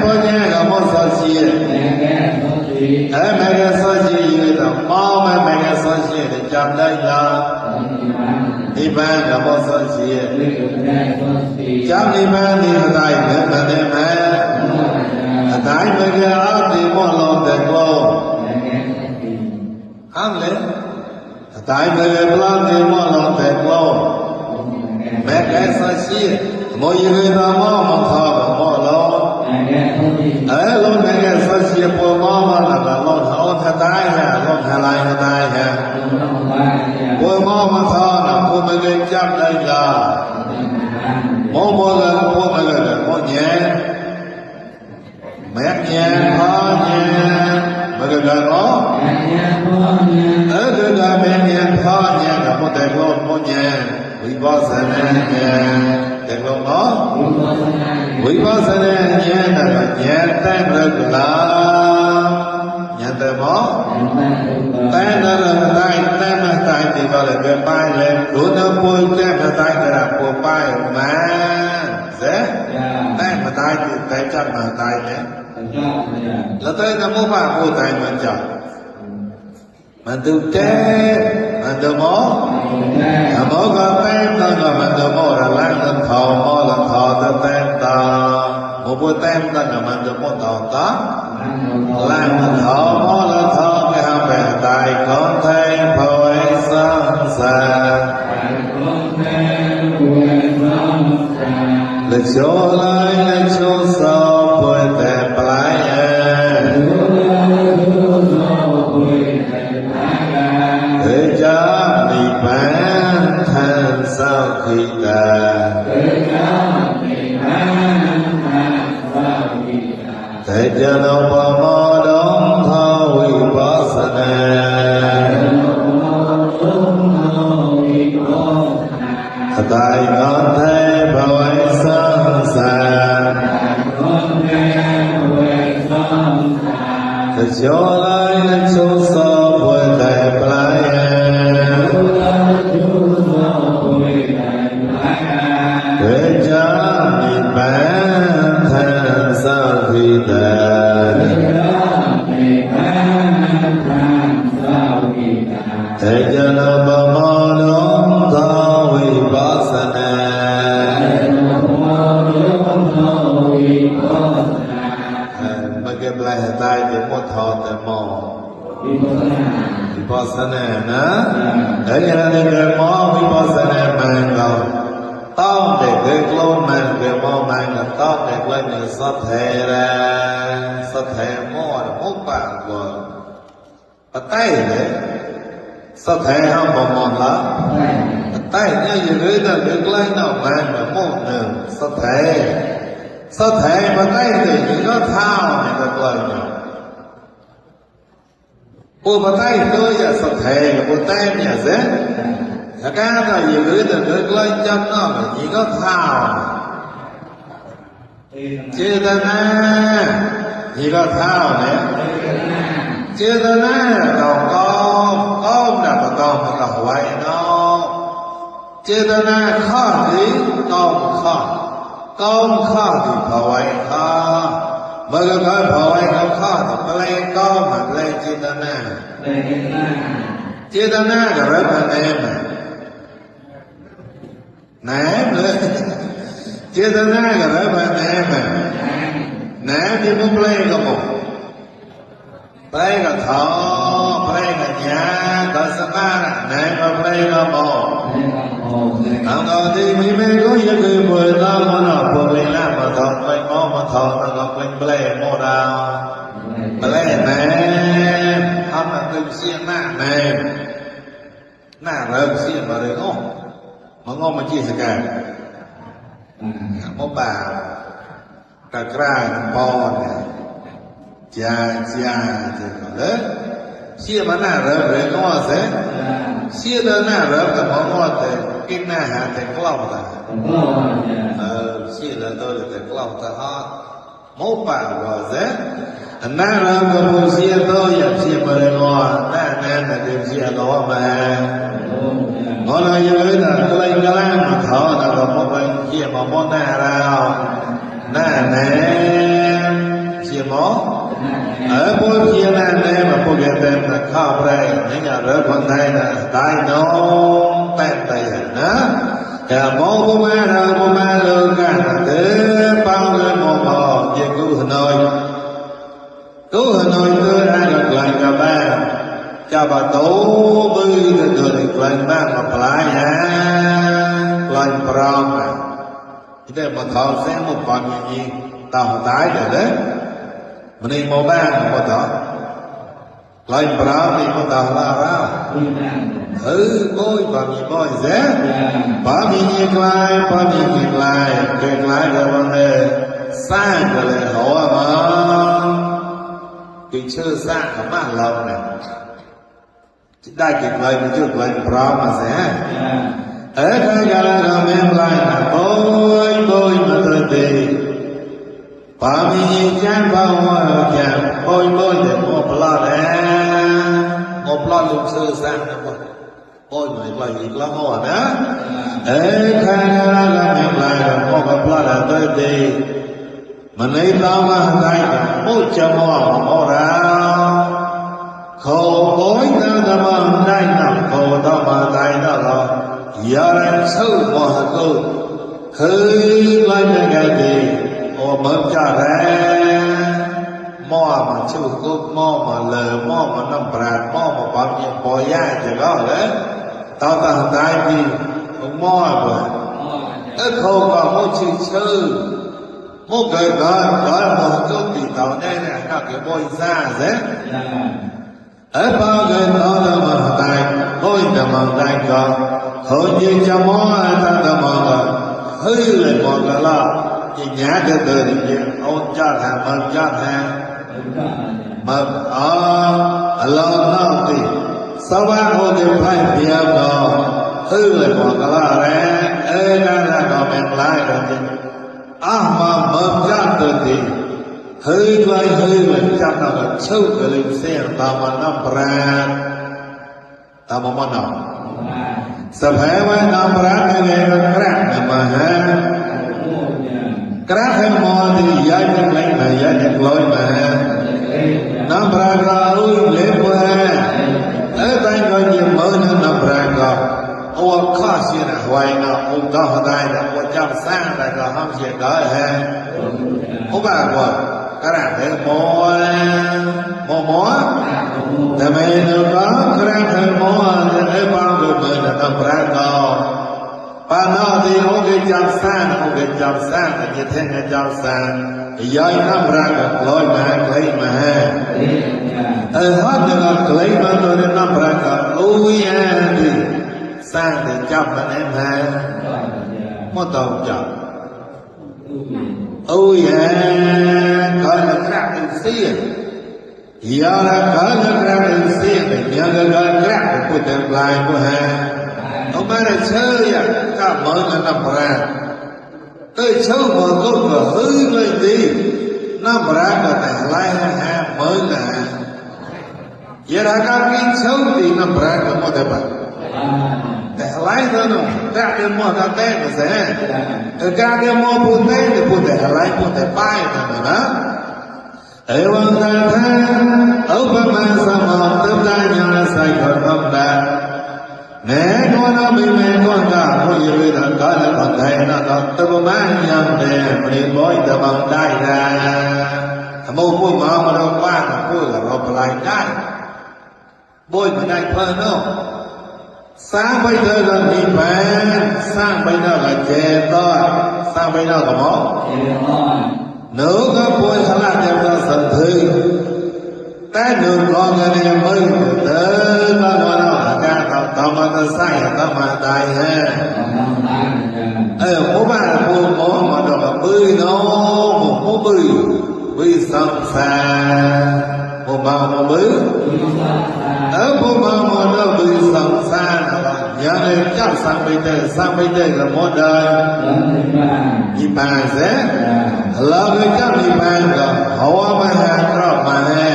ป้อนเนี่ยก็หม้อซอสเชียแม่ก็ซอสเชียอยู่แต่หม้อแม่ก็ซอสเชียจะจำได้ละนิพพานก็หม้อซอสเชียจำนิพพานนี่ได้เหมือนกันได้ไหมได้เหมือนกันเอาที่หม้อลงแต่กลัวห้ามเลยได้เหมือนกันเอาที่หม้อลงแต่กลัวแม่ก็ซอสเชียโมยเลยตามหม้อมันทอกับหม้อลงลงแม่ก็ซอสเชียปวดหม้อมันแล้วก็ลงเอาถ้าได้ฮะลงหาลายถ้าได้ฮะปวดหม้อมันทอนะพวกมันเลยจับได้ละหม้อเลยพวกมันเลยหม้อแย่แม่แย่พ่อแย่มันก็เลยหม้อคือการแม่แย่พ่อแย่กับหม้อแต่กลมหม้อแย่วิปัสสนาแย่แต่กลมหม้อวิปัสสนาแย่แต่แย่แต่เลิกละแย่แต่หม้อแต่เลิกได้แต่มาตายที่ก็เลยเป็นไปเลยรู้นะป่วยแต่มาตายแต่ละป่วยไปมาเสียแต่มาตายที่แต่จับมาตายเนี่ยแล้วแต่จะมุ่งว่าผู้ตายมันจับมันดูเต้มันดูหม้อหม้อก็เต้นแล้วก็มันดูหม้อละล้างละทอหม้อละทอจะเต้นต่อหม้อผู้เต้นแล้วก็มันดูหม้อต่อล้างละทอหม้อละทอไม่ทำแบบตายของไทยพอไว้สร้างสรรค์และโชว์เลยและโชว์สอบเพื่อแต่ปลายจะมีแฟนแทนสาวขีตาแต่จะนำประมอดงทวิปัสสนาตายก่อนไทยภาวะสังสารจะโชว์ลายและโชว์สอบเพื่อแต่ปลายจะมีแฟนแทนสาวขีตา ปลายตายเดี๋ยวหมดทอแต่หมอวิปัสสนานะแต่ยังไงเกิดหมอวิปัสสนามันก็ต้องเด็กเกิดโลนมันเกิดหมอมันก็ต้องเด็กเลยเนี่ยสัตย์แท้ละสัตย์แท้หมอหมอปากว่าปะไต้เลยสัตย์แท้ห้ามบอกมอนละปะไต้เนี่ยอย่างนี้แต่เด็กเลยเนาะมันแบบหมอหนึ่งสัตย์แท้สัตย์แท้ปะไต้เลยนี่ก็เท้าเนี่ยก็เลยเนาะปูปะไต้ตัวอย่าสัตย์แท้ปูไต้เนี่ยเสียถ้าการก็อย่างนี้แต่เด็กเลยจำเนาะนี่ก็เท้าเจตนานี่ก็เท้าเนี่ยเจตนาเราก็น่ะประกอบมันก็ไว้เนาะเจตนาข้อนี้ข้อที่พอไว้ข้อเมื่อก็พอไว้ข้อที่แปลงก็มันแปลงเจตนาก็เริ่มมาแนมเลยเจตนาก็เริ่มมาแนมที่มันแปลงก็บอกแปลงก็ท้อแปลงก็ยาก็สมาร์ทก็แปลงก็บอกทำเอาที่มีแม่ก็ยังคือเปิดแล้วมันเอาพวกเล่นมาทำไปมอมาทำแล้วก็เป็นแปลงโมดาแปลงทำมันเป็นเสียหน้าเริ่มเสียมาเลยมันมาจี้สกัดมอบ่าวกระกร้าปอนจ้าเลยเสียมาหน้าเริ่มเลยก็เสียเสียเดินหน้าเริ่มแต่มองว่าแต่กินหน้าหาแต่กล้าวแต่เสียเดินตัวแต่กล้าวแต่ฮะมอบ่าวว่าเสียหน้าเริ่มก็พูดเสียตัวอย่าเสียมาเลยว่าหน้าแต่เดี๋ยวเสียล้อมาพอเราอยู่ด้วยกันก็เลยกระล่างมาถอนเราก็ไปเขี่ยมาหม้อหน้าเราหน้าแหนเขี่ยหม้อพวกเขี่ยหน้าแหนมาพวกเต็มข้าวไรนี่อย่าเริ่มคนไทยนะตายน้องแป้งไตนะแต่หม้อพวกมาเราพวกมาเลิกกันเด้อเป้าเลยหม้อพอเยี่ยกู้หน่อยกู้หน่อยเด้อให้เราไกลกับบ้านจะบาโตมือกันเลยกลั่นมากมาปลายฮะกลั่นปลอมที่ได้มาทอเส้นมุกปอนอย่างนี้ต่างตายเดี๋ยวเลยมันนี่โมบ้านมาต่อกลั่นปลอมนี่มาต่อละเราโอยปามีโอยเสียปามียิ่งลายเกิดลายเดี๋ยวมันเลยสร้างกันเลยหัวมาคือชื่อสร้างของบ้านเราเนี่ยได้กินเลยมันจุดเลยพร้อมมาเสียใครกันเราไม่ไล่นะโอยมาตัวดีปามีจันบ่าวจันโอยแต่หมอปลาหมอปลาลุกซื้อสร้างนะบ่โอยไม่ไล่อีกแล้วหัวนะใครกันเราไม่ไล่นะหมอปลาตัวดีมันไม่ต้องมาได้โอยจะหมอเราเขาโอยน่าจะมาได้นะเขาต้องมาได้นะเราอย่าเร่งสู้มาเขาเคยไล่ยังไงดีโอ้เมื่อจะแรงหม้อมาชูกุ๊กหม้อมาเลยหม้อมาน้ำปลาหม้อมาปั๊มยังปอยย่าจะก็เลยตอนต่างตายดีหม้อบ่เขาก็ไม่ชื่อมุกเกิดก่อนมาก็ติดต่อได้เนี่ยก็เกี่ยวกับซ่าเสียพอเกิดตอนจะมาตายโอยจะมาตายก่อนเขาจะจะมองท่านจะมองว่าเฮ้ยเลยมองกันละยิ่งแย่จะเดินยิ่งเอาจ้าแทนมันจ้าแทนมันเราหน้าที่สว่างโอเดียวไพ่เพียงก็เฮ้ยเลยมองกันละแล้วนั่นแหละก็เป็นไรกันจริงมาเมื่อจ้าเดินดีเฮ้ยเลยจับเราก็เชื่อกันเลยเสียตามมันน้ำปราณตามมันน้ำสภาพว่าน้ำปราณยังไงมันกระแทกมาฮะกระแทกมอที่ยาจะไหลมายาจะลอยมาน้ำปราณก็อุ้ยเล็บว่าแต่ก็ยังเหมือนน้ำปราณก็เอาข้าเสียนะไว้นะองค์ก็ได้นะว่าจับสร้างแต่ก็ห้ามเสียได้ฮะเขาบอกว่า ระเฮมอมอแต่ไม่เนื้อกระเฮมอจะให้บางตัวเงินน้ำพระกอปานอที่โอเคจำสั้นจะแทงจำสั้นย้อยน้ำพระก็ลอยมาเคยมาฮัดก็เคยมาโดยน้ำพระก็อุ้ยดีสร้างแต่จับมันเองฮะไม่ต้องจับอุ้ยก็จะกระตุ้นเสียยาละก็จะกระตุ้นเสียยังก็กระตุ้นพูดแต่ปลายก็ฮะเอามาได้เชื่อก็เหมือนน้ำพระเอ้ยเชื่อมันก็เฮ้ยเลยดีน้ำพระก็แต่ไล่ฮะเหมือนนะยาละก็กินเชื่อดีน้ำพระก็ไม่ได้ปะแต่ไล่ตัวนู้นแต่เดี๋ยวมันจะเต้นก็เสียแต่การเดี๋ยวมันพูดเต้นพูดแต่ไล่พูดแต่ป้ายนั่นนะเอวันนั้นเอาไปมาสมองเติมได้ยังใส่กระบอกได้แม่ก็น้องไม่แม่ก็ตาผู้ยืนทางการคนไทยนั่นก็เติมมายังเดิมไม่บ่อยแต่บางได้นะถ้ามุ่งพูดมาเราบ้านพูดเราปลายได้บ่อยไม่ได้เพิ่มเนาะสร้างไปเจอกันมีแฟนสร้างไปเจอกันเจต้อสร้างไปเจอกันหมอหนูก็ป่วยขนาดจะมาสันทึกแต่หนูก็เงินยังไม่เดินมาโดนอาการต่อมาจะใส่ต่อมาตายฮะผู้บ้านผู้หมอมาดอกบื้อน้องผู้บื้อสังสารผู้บ้าผู้บื้อผู้บ้ามาดอกบื้อสังสารยังเลยจับสร้างไปเจอกับหมดเลยมีปานเสียเราไปจับมีปานก็หัวมาหาครอบมาแน่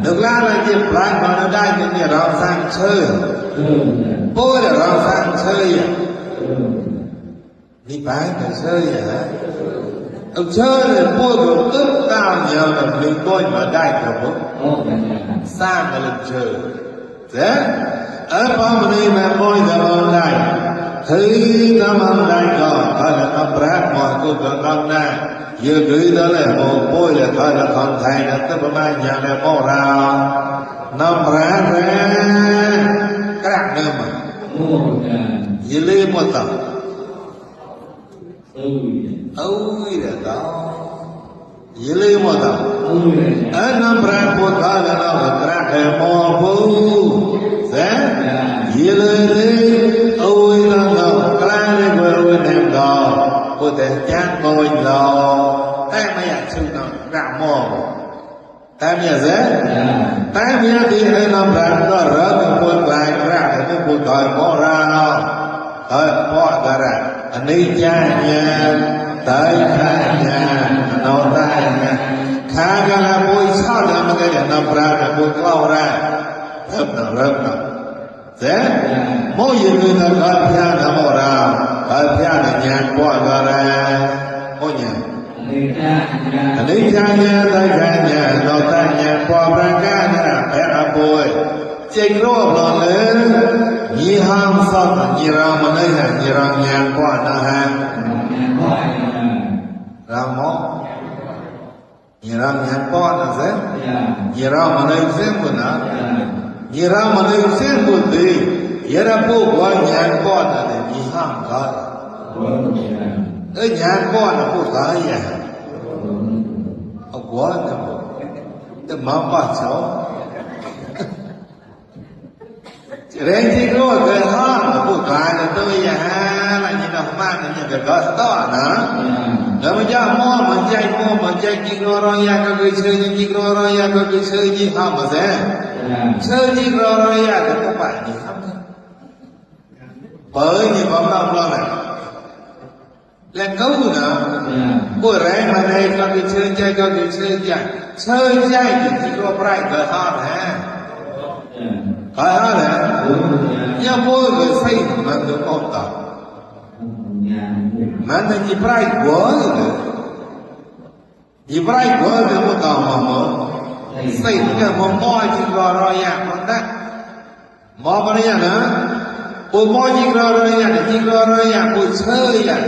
นึกแล้วเลยที่ปลายมาได้เนี่ยเราสร้างเชื่อพูดเราสร้างเชื่อมีปานก็เชื่อฮะเอาเชื่อเลยพูดกับตึ๊บตามเดียวแบบนึกก้อยมาได้กับผมสร้างมาเลยเชื่อเสียพอมันนี่มาบ่อยจะมองได้คือถ้ามองได้ก็ถ้าเราปรับมองก็ต้องได้ยืดยืดเลยมองบ่อยเลยถ้าเราคนไทยนะต้องประมาณอย่างไรมองเราน้ำแรงกระเดิมยืดเลยหมดต่อเอาอีเด้อต่อยืดเลยหมดต่อน้ำแรงปวดขาแล้วเรากระเดิมมองผู้ยีเลยเอาไว้ตั้งแต่กลางเลยว่าวันนี้ก็พูดแต่แจ้งบ่อยเราแต่ไม่อยากชื่อน้องกระหม่อมแต่เมียเสียแต่เมียที่ให้น้ำรักก็เริ่มพูดกลายกระแต่ไม่พูดต่อยหม้อเราพ่อกระอันนี้จ้าเนี่ยตายข้าเนี่ยนอนได้เนี่ยข้าก็แล้วพูดชอบแล้วมันก็อย่างน้ำรักพูดเล่าได้เริ่มเสียโมยืนในการพิจารณาโมราการพิจารณาญาณกว่าอะไรโมยังอันนี้ญาณเนี่ยได้ญาณเราได้ญาณความรักกันนะแพ้อาบุยเจงรอบเราเลยยี่ห้ามสัตย์ยี่รามันเลยยี่รางญาณกว่านะฮะรามอยี่รางญาณกว่านะเสียยี่รามันเลยเสียงนะยี่รามันเลยเสียงบุตรียี่ราพวกว่าญาณกว่านะเนี่ยยี่ห้ามกันญาณกว่านะพวกตายอ่ะเอากว่านะแต่มาบ้าเช้าเรื่องที่รู้เกิดห้องพวกตายนะตัวอย่างอะไรนี่เรามากนี่ก็ก็ต่อนะแล้วมันจะมอมันใจจริงเราอยากก็คือเชื่อจริงเราอยากก็คือเชื่อจริงห้ามมาเสียเชื่อจริงเราอยากก็ต้องไปนี่ครับเปิดนี่ผมเราเลยแล้วเขานะผู้แรงมาในก็คือเชื่อใจก็คือเชื่อใจจริงเราไร้เกิดห้ามฮะก็ฮะเนี่ยอย่าพูดเลยสิมันดูออกต่อมันจะยิ่งไร้กว่าเลยยิ่งไร้กว่าเลยมันต่อมาหมดสิเนี่ยมันมอจริงเราอยากมันได้มอมันเนี่ยนะผู้มอจริงเราอยากจริงเราอยากผู้เชื่ออยาก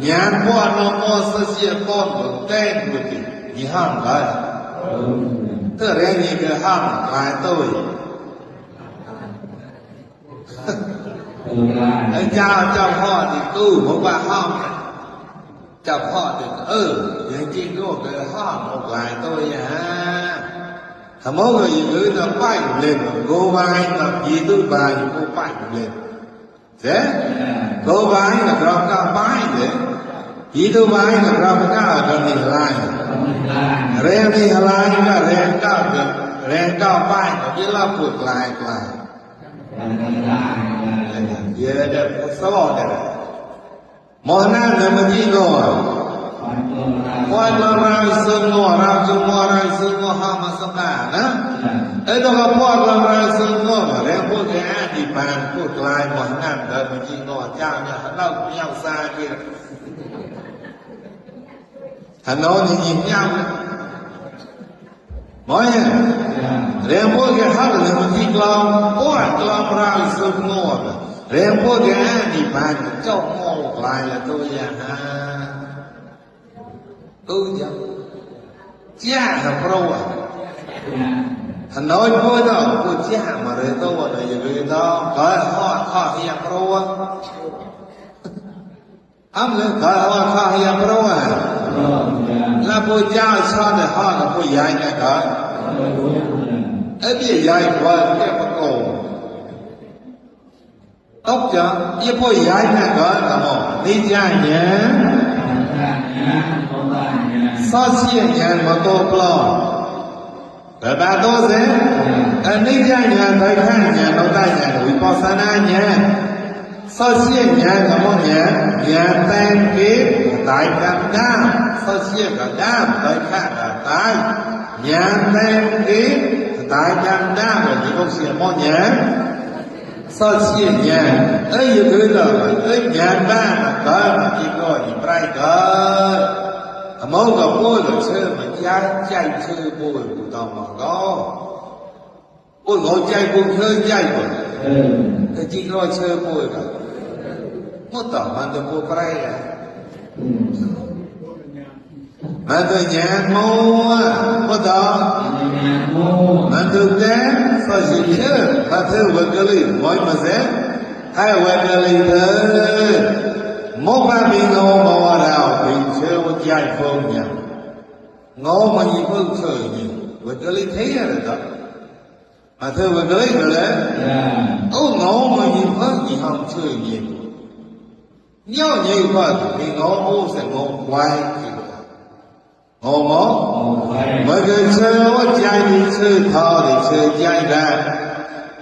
nhàn qua nó mua sơ xia con của tên của chị nhị ham cái tức là nhị cái ham lại tôi anh cha họ thì tu một bà ham cha họ thì những chị có cái ham một lại tôi à thằng mốt người cứ nó bay lên cô vai tập gì tôi bài cô bay lên thế cô vai làเราcao bay đấy gì tôi bay làเราcao gần đi lại rèn đi lại là rèn cao bay chỉ là vượt lại giờ đẹp số đẹp mỗi năm là mình đi rồi quan là ra sơn ngõ ra chung ngõ ra sơn ngõ ham mà sắp cả đó ấy đó là quan là ra sơn ngõ mà rènพวกแกđi bànพวกลายmỗi năm là mình đi ngõ chào nhà hắn đâu nhau xa kia hắn nói thì nhìn nhau mỗi rènพวกแกhát là mình đi lòng quan ra sơn ngõ rènพวกแกđi bàn trong ngõ lại là tôi à cha là pro à thằng nói thôi đó cô cha mà rồi tôi là người đó coi họ hiệp pro âm lên coi họ hiệp pro à là cô cha sao để họ là cô dạy này coi ấy bây dạy coi cái bắt cổ tóc cho với cô dạy này coi là một đi cha nhé so chia nhàn mà tô plo rồi ba tô thế anh đi ra nhàn tới khang nhàn đâu tay nhàn ủy po sana nhàn so chia nhàn là một nhàn tan kiếp tại cam đam so chia cả đam tới khang là tại nhàn tan kiếp tại cam đam là chỉ có chia một nhàn so chia nhàn ấy như thế là ấy nhàn ba có chỉ có gì trai có mẫu gặp bôi là chơi mà chạy chơi bôi của tao mà có bôi ngồi chạy bôi chơi chạy rồi thì chỉ có chơi bôi cả một tao mà tôi bôi prai là mà tôi nhàn mua một tao mà tôi té sao chỉ chơi mà tôi vừa cái gì mỗi mà dễ hai vừa cái gì thôi một ba bị ngô mà vào đào bị chơi một chạy phong nhỉ ngô mà nhìn phương trời nhỉ vừa cái lý thế rồi đó mà thưa vừa cái rồi đấy ngô mà nhìn phương gì không chơi nhỉ nhau như vậy thì ngô sẽ ngô quay ngô mốt bởi vì chơi một chạy thì chơi thò thì chơi chạy ra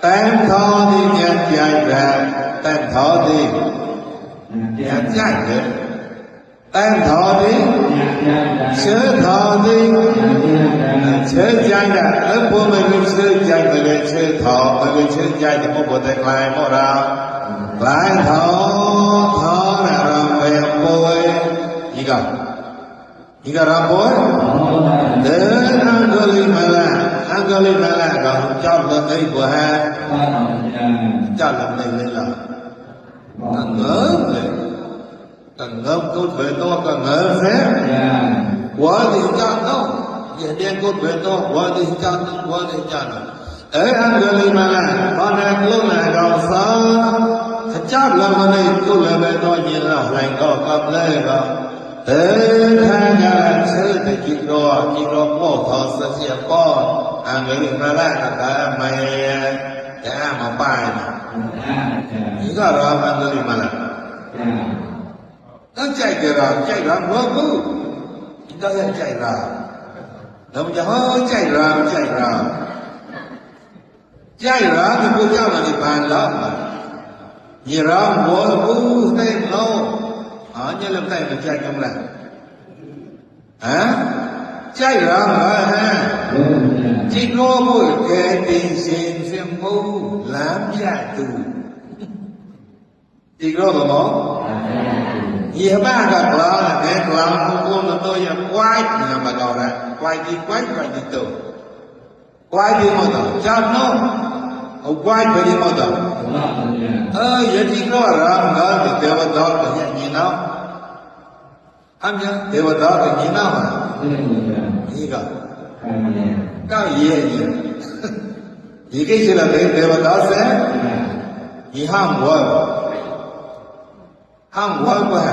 tan thò thì nhặt chạy ra tan thò thì nhặt chạy được tan thọ đi chơi thọ đi chơi chạy ra ở phố mình chơi chạy về chơi thọ về chơi chạy thì một bộ tay lại một ra lại thọ là làm về bôi gì cả làm bôi đến Angolimala rồi cho lên đây của ha cho lên đây lên là càng ngớm cốt về to càng ngớm phép quá thì chán đâu vậy đen cốt về to quá thì chán ấy Angolimala con em lúc này còn sao chắc là con này tôi là về to nhìn là lành có cầm lê rồi thế thay ra chơi thì chỉ có bộ thọ sẽ chia con Angolimala là cả mày cái mà bài chỉ có rồi Angolimala nó chạy ra mơ mơ nó chạy ra nó bây giờ chạy ra thì cô cháu là đi bàn đó mà nhiều ra bố là bố tên lâu như làm tay mình chạy không làm chạy ra mà ha chỉ có buổi kẻ tình xin xem bố làm giải tù chỉ có là món nhiều ba gặp là cái làm con là tôi quay là mà gọi là quay đi từ quay đi một tờ cho nó quay đi một tờ vậy thì có là nó thì kêu vào đó là hiện gì nó Amnya Devata ke Nina mah. Ini kan. Kau iya ni. Jika sila Devata se, ini ham buat apa?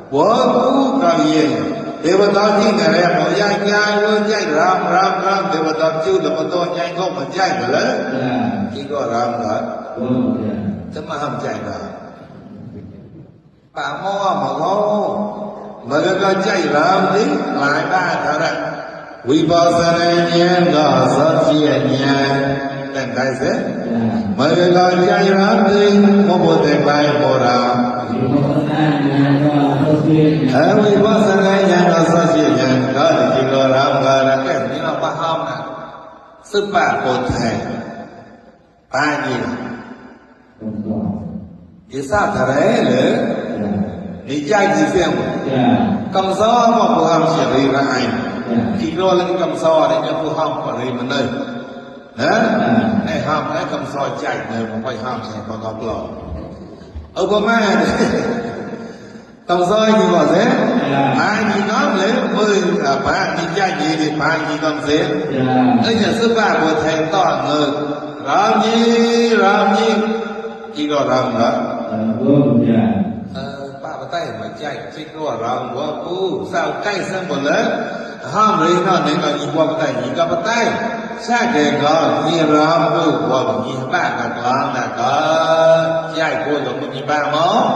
Buat kau iya. Devata ni nara mau jai ram Devata ciu dapat tu jai kau menjai belah. Kiko ram kan. Cuma ham jai kan. Pak mau Mereka jai ram ni lại ba thara Vipassana nyan ga satya nyan dan kai se Mereka jai ram ni membuat lai moram Vipassana nyan ga satya nyan ga di kiko ram ga na kan ni la faham na sebab potai pani Isa thara le Ni jai ji xem cầm sao mà phù hợp sẽ đi ra ai khi đó là cái cầm sao đấy cho phù hợp và đi mình đây đấy này hợp đấy cầm sao chạy này mà phải hợp sẽ có gặp lọ ở bên mai cầm sao như vậy thế ai gì nói lấy mười ba đi jai gì thì ba gì cầm thế ấy là sư bà của thầy to người làm gì khi đó làm đó tay mà chạy chiếc đua rồng của cô sao tay sang một lớn ham lấy nó nên là nhìn qua tay nhìn qua tay xa để có như rồng cô qua nhìn ba cả con là có chạy cô rồi cô nhìn ba mó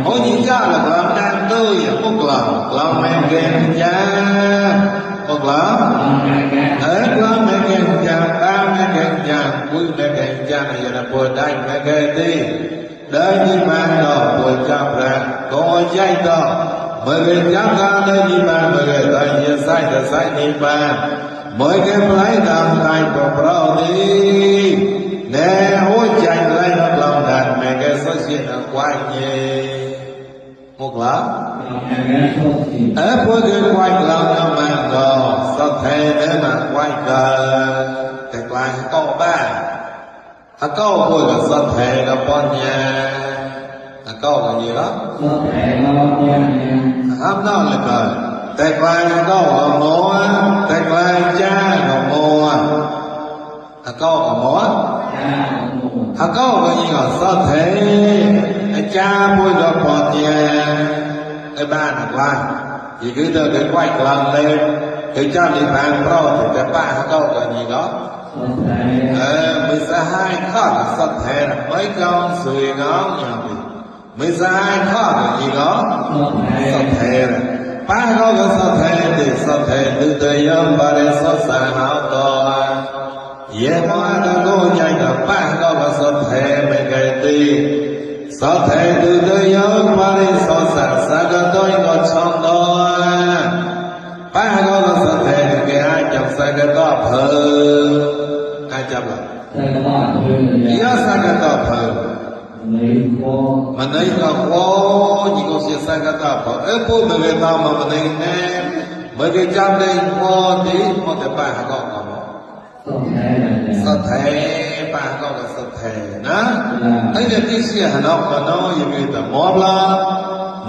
mỗi nhìn cho là con đang tôi một lòng mẹ ghen cha một lòng mẹ ghen cha ba mẹ ghen cha quý mẹ ghen cha này giờ là bồi tay mẹ ghen đi Đời như bạn đó buổi chạm ra có dạy đó Mới cái chạm ra đời như bạn mới cái tay như sai như bạn Mới cái lấy đàm tay của bảo đi Nè hối chạy lấy nó lòng đạt mẹ cái xuất hiện ở quay nhé Một lắm Ở cuối cái quay lòng nó mang đó Sao thế nếu mà quay cờ Thật là có ba câu vui là sát thể là con nhà câu là gì đó hám đó là cờ tẹt lại câu là múa tẹt lại cha là múa câu là múa câu là gì là sát thể cha vui là con nhà ba là lại thì cứ từ cái quay lần lên cái cha đi bàn pro thì cái ba câu là gì đó mình sẽ hai khó là sát thể là mấy con suy ngón nhau mình sẽ hai khó là gì đó sát thể là ba con là sát thể thì sát thể từ từ yếm ba đến sát sản hảo to dễ hóa đã có nhảy là ba con là sát thể mấy cái đi sát thể từ từ yếm ba đến sát sản sát cái tôi có trong đó ba con là sát thể thì cái hai chồng sát cái đó hơn ai chấp là Ia sakata apa? Mana ika ko jika sia sakata apa? Apa mereka mana ini? Mereka jam dengan ko di mana bah kau kamu? Sathai bah kau ke sathai, nah? Tapi jadi sia hendak mana yang kita mau lah?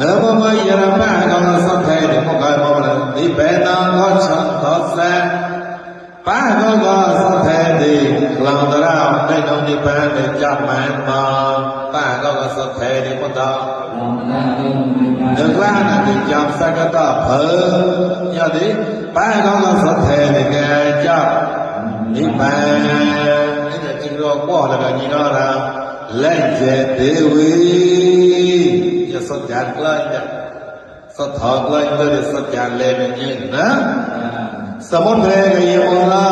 Nama mai yang bah kau ke sathai di mana kau mau lah? Di bena kau cantik sen. Ba có sát thể thì lòng ta ra đây đâu đi ba để chạm mạng mà ba có sát thể thì con ta được ra là thì chạm sai cái ta phở nhớ đi ba có sát thể thì cái chạm đi ba cái là chỉ có qua là cái gì đó là lên về tiêu vi cho sát chặt lên sát thọ lên rồi sát chặt lên như thế Samudra Yamuna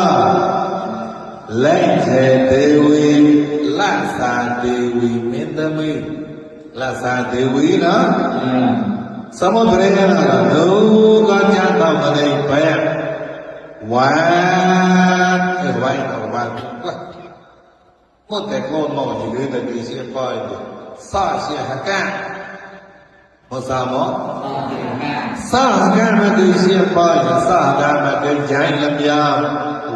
Lengthe Devi Lasa Devi Mendami Lasa Devi đó Samudra là nữ con cha tao ở đây bé quá vậy đâu bạn một cái con mò chỉ đưa tới cái xe coi sa xe haka một sao mó sa haka mà cái xe coi sa haka mà cái trái làm ya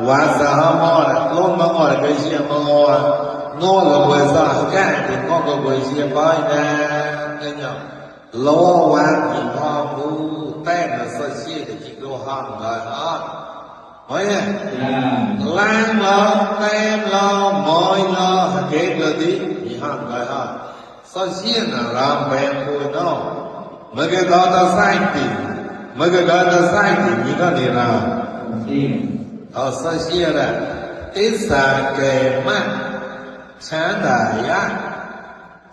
quá sa mó là con mó là cái xe mó nó là quê sa haka thì con có quê xe coi nè cái nhau lo quan thì ho mu tên là sơ xia để chỉ đô hòn rồi đó hỏi nè lan lo tên lo môi lo kế cơ tí chỉ hòn rồi đó sơ xia là làm bèn vui đó mấy cái đó ta sai thì mấy cái đó ta sai thì như thế này nào sơ xia là ít xa kề mắt chán đại á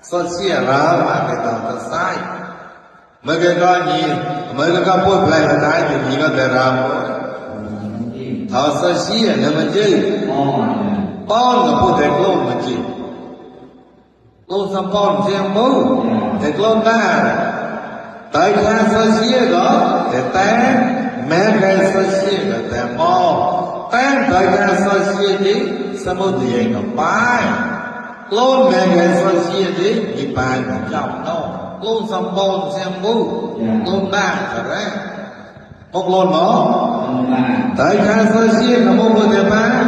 sơ xia là mà cái đó ta sai mấy cái đó gì mấy cái đó bôi lại là cái gì như thế nào sơ xia là mà chứ bon là bôi đẹp luôn mà chứ luôn xong bon xem bố đẹp luôn ta tại sao sơ xia đó để té mẹ cái sơ xia là để mò té tại sao sơ xia đi sao mới đi gặp bài luôn mẹ cái sơ xia đi đi bài mà chồng đâu luôn xong bon xem bố luôn ta rồi một luôn đó tại sao sơ xia là một người để ba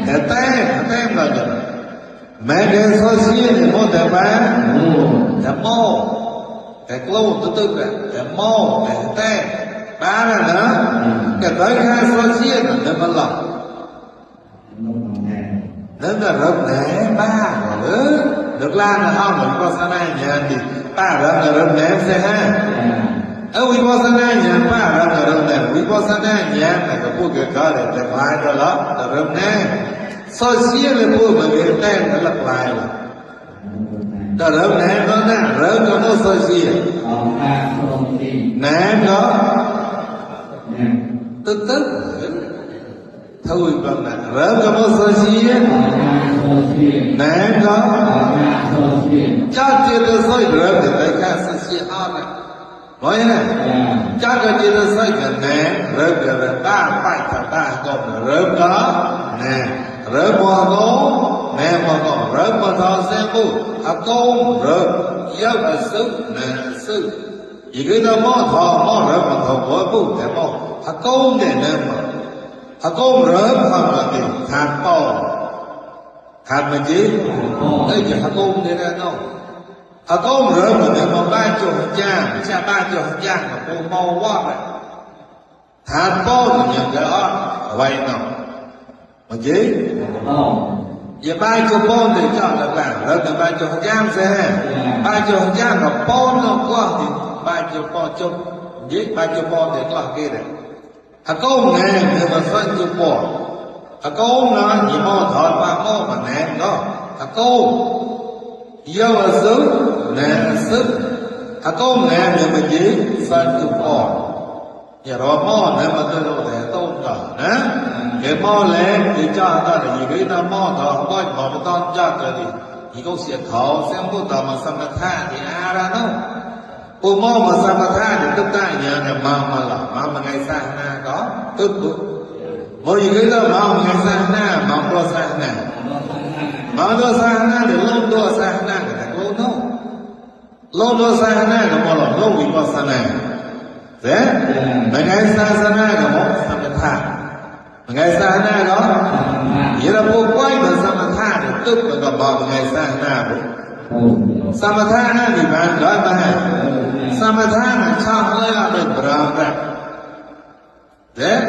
để té là gì mẹ cái sơ xia thì một để ba để mò cái lâu từ từ cái mò cái té ba là nữa cái tới hai sơ xia là để mà lọc nên là rất nè ba nữa được làm là không mình có sáng nay nhà thì ba là rất nè xe ha quý có sáng nay nhà ba là rất nè quý có sáng nay nhà là cái phụ cái đó để phải đó là rất nè sơ xia là phụ mà cái tên nó lặp lại là đó rớm nè đó nè rớm có nó sơ xia nè đó tức thôi con nè rớm có nó sơ xia nè đó cha chia được soi rớm thì tới cả sơ xia hơn này nói nè cha cái chia được soi cái nè rớm cái là ta phải thật ta còn rớm đó nè rớm mò đó nè mò đó rớm mò đó xem bu công rớm yêu cái sự nè sự chỉ cái đó mò thọ mò rớm mò thọ với bu để mò công để nè mò công rớm không là gì thàn bao thàn mà gì đây chỉ công để nè đâu công rớm mà để mò ba chục cha ba chục cha mà cô mò quá này thàn bao là những cái đó vậy nào mà gì giờ ba chục bon thì chọn được là rồi từ ba chục giam xe ba chục giam là bon nó quá thì ba chục bon chục giết ba chục bon thì có kia này công này nhưng mà phân chục bon công nó chỉ mò thọ ba mò mà ném đó công yêu là sức nè sức công này nhưng mà chỉ phân chục bon giờ đó mò này mà tôi đâu để tôn cả nè cái mò lên thì cho ta là gì cái nó mò thọ coi mò một con cho cái thì có sẽ thọ xem có tao mà samatha thì ra đâu cô mò mà samatha thì tất cả nhà này mà là mà ngày sang na có tức mỗi cái đó mà ngày sang na mà đua sang na mà đua sang na thì luôn đua sang na cái luôn đâu luôn đua sang na cái mò là luôn bị qua sang na thế ngày sang na cái mò samatha ngày sa na đó vậy là vô quay mà samatha thì tức là gặp bảo ngày sa na samatha na thì bạn nói mà samatha là sao lấy là được bram ra thế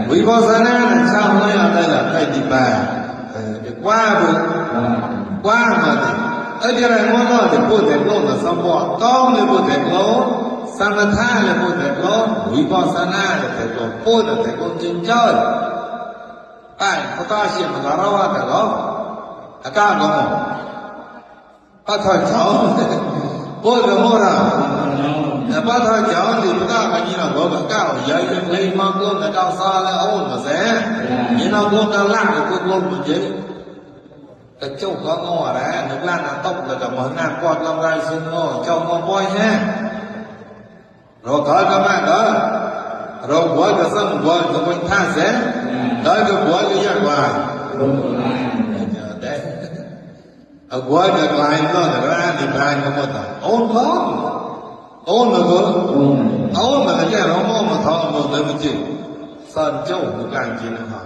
vipassana là sao lấy là đây là cái gì bà qua mà thì ở đây là món đó thì vô thể luôn là xong bỏ con thì vô thể luôn samatha là vô thể luôn vipassana là thể luôn vô là thể luôn chân chơi ai có ta xem mà nó ra cái đó cả nó bắt thôi cháu bôi cái mồ ra bắt thôi cháu thì ta cái gì nó có cái cao vậy nhưng lấy mang luôn cái cao xa là ôn mà sẽ như nó luôn cao lăng thì cũng luôn một chứ cái châu có ngô đấy nước lan là tóc là cả món nam quạt lòng gai xương ngô châu ngô bôi ha rồi có các bạn đó rồi quay cái sân quay cái quanh tha sẽ tới cái quay cái gì mà đấy ở quay cái lại nó là ra thì bài nó một ôn lắm ôn mà cơ ôn mà cái gì nó mà thọ một đời một chữ sơn châu một càng chi nó hả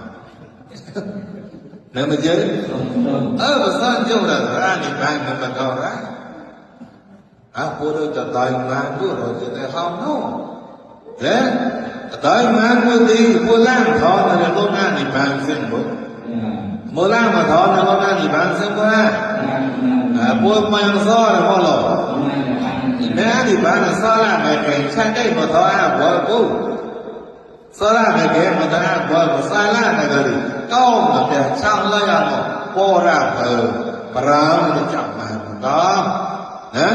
nếu mà chứ mà sơn châu là ra thì bài nó mà cầu ra Aku dah jatuh mandu roja deh kamu. Eh, jatuh mandu di pulang thọ là lúc nào thì bạn xin bố. Pulang mà thọ là lúc nào thì bạn xin bố ha. Pulang mang so là bao lâu? Nếu thì bạn là so là mày kể sang đây mà thọ bố bố. So là mày kể mà thọ bố sai là mày cái gì? Câu mà để sang lấy ăn bố ra bà nó chậm mà đó. Hả?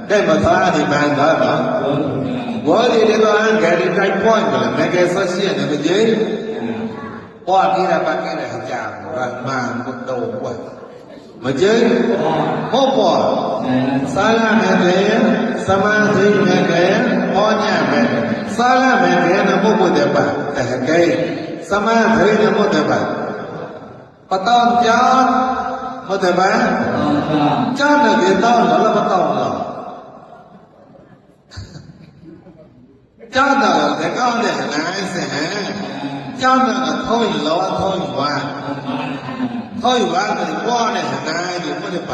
Đây mà thọ thì bạn đó hả? Bố đi để tôi ăn cái đi trái point rồi mẹ cái sơ xiên này cái gì? Qua kia là bạn kia là chạm và mà một đầu quậy. Mà chứ hô bỏ sa la mẹ ghé samadhi mẹ ghé ho nhà mẹ sa la mẹ ghé là một bộ đề bản tại cây samadhi là một đề bản bắt tông chót một đề bản chót là cái tông đó là bắt tông rồi chót là cái con để lái xe chót là thôi lo thôi hòa thôiว่าก็ได้ว่าเนี่ยนายนี่บ่ได้ไป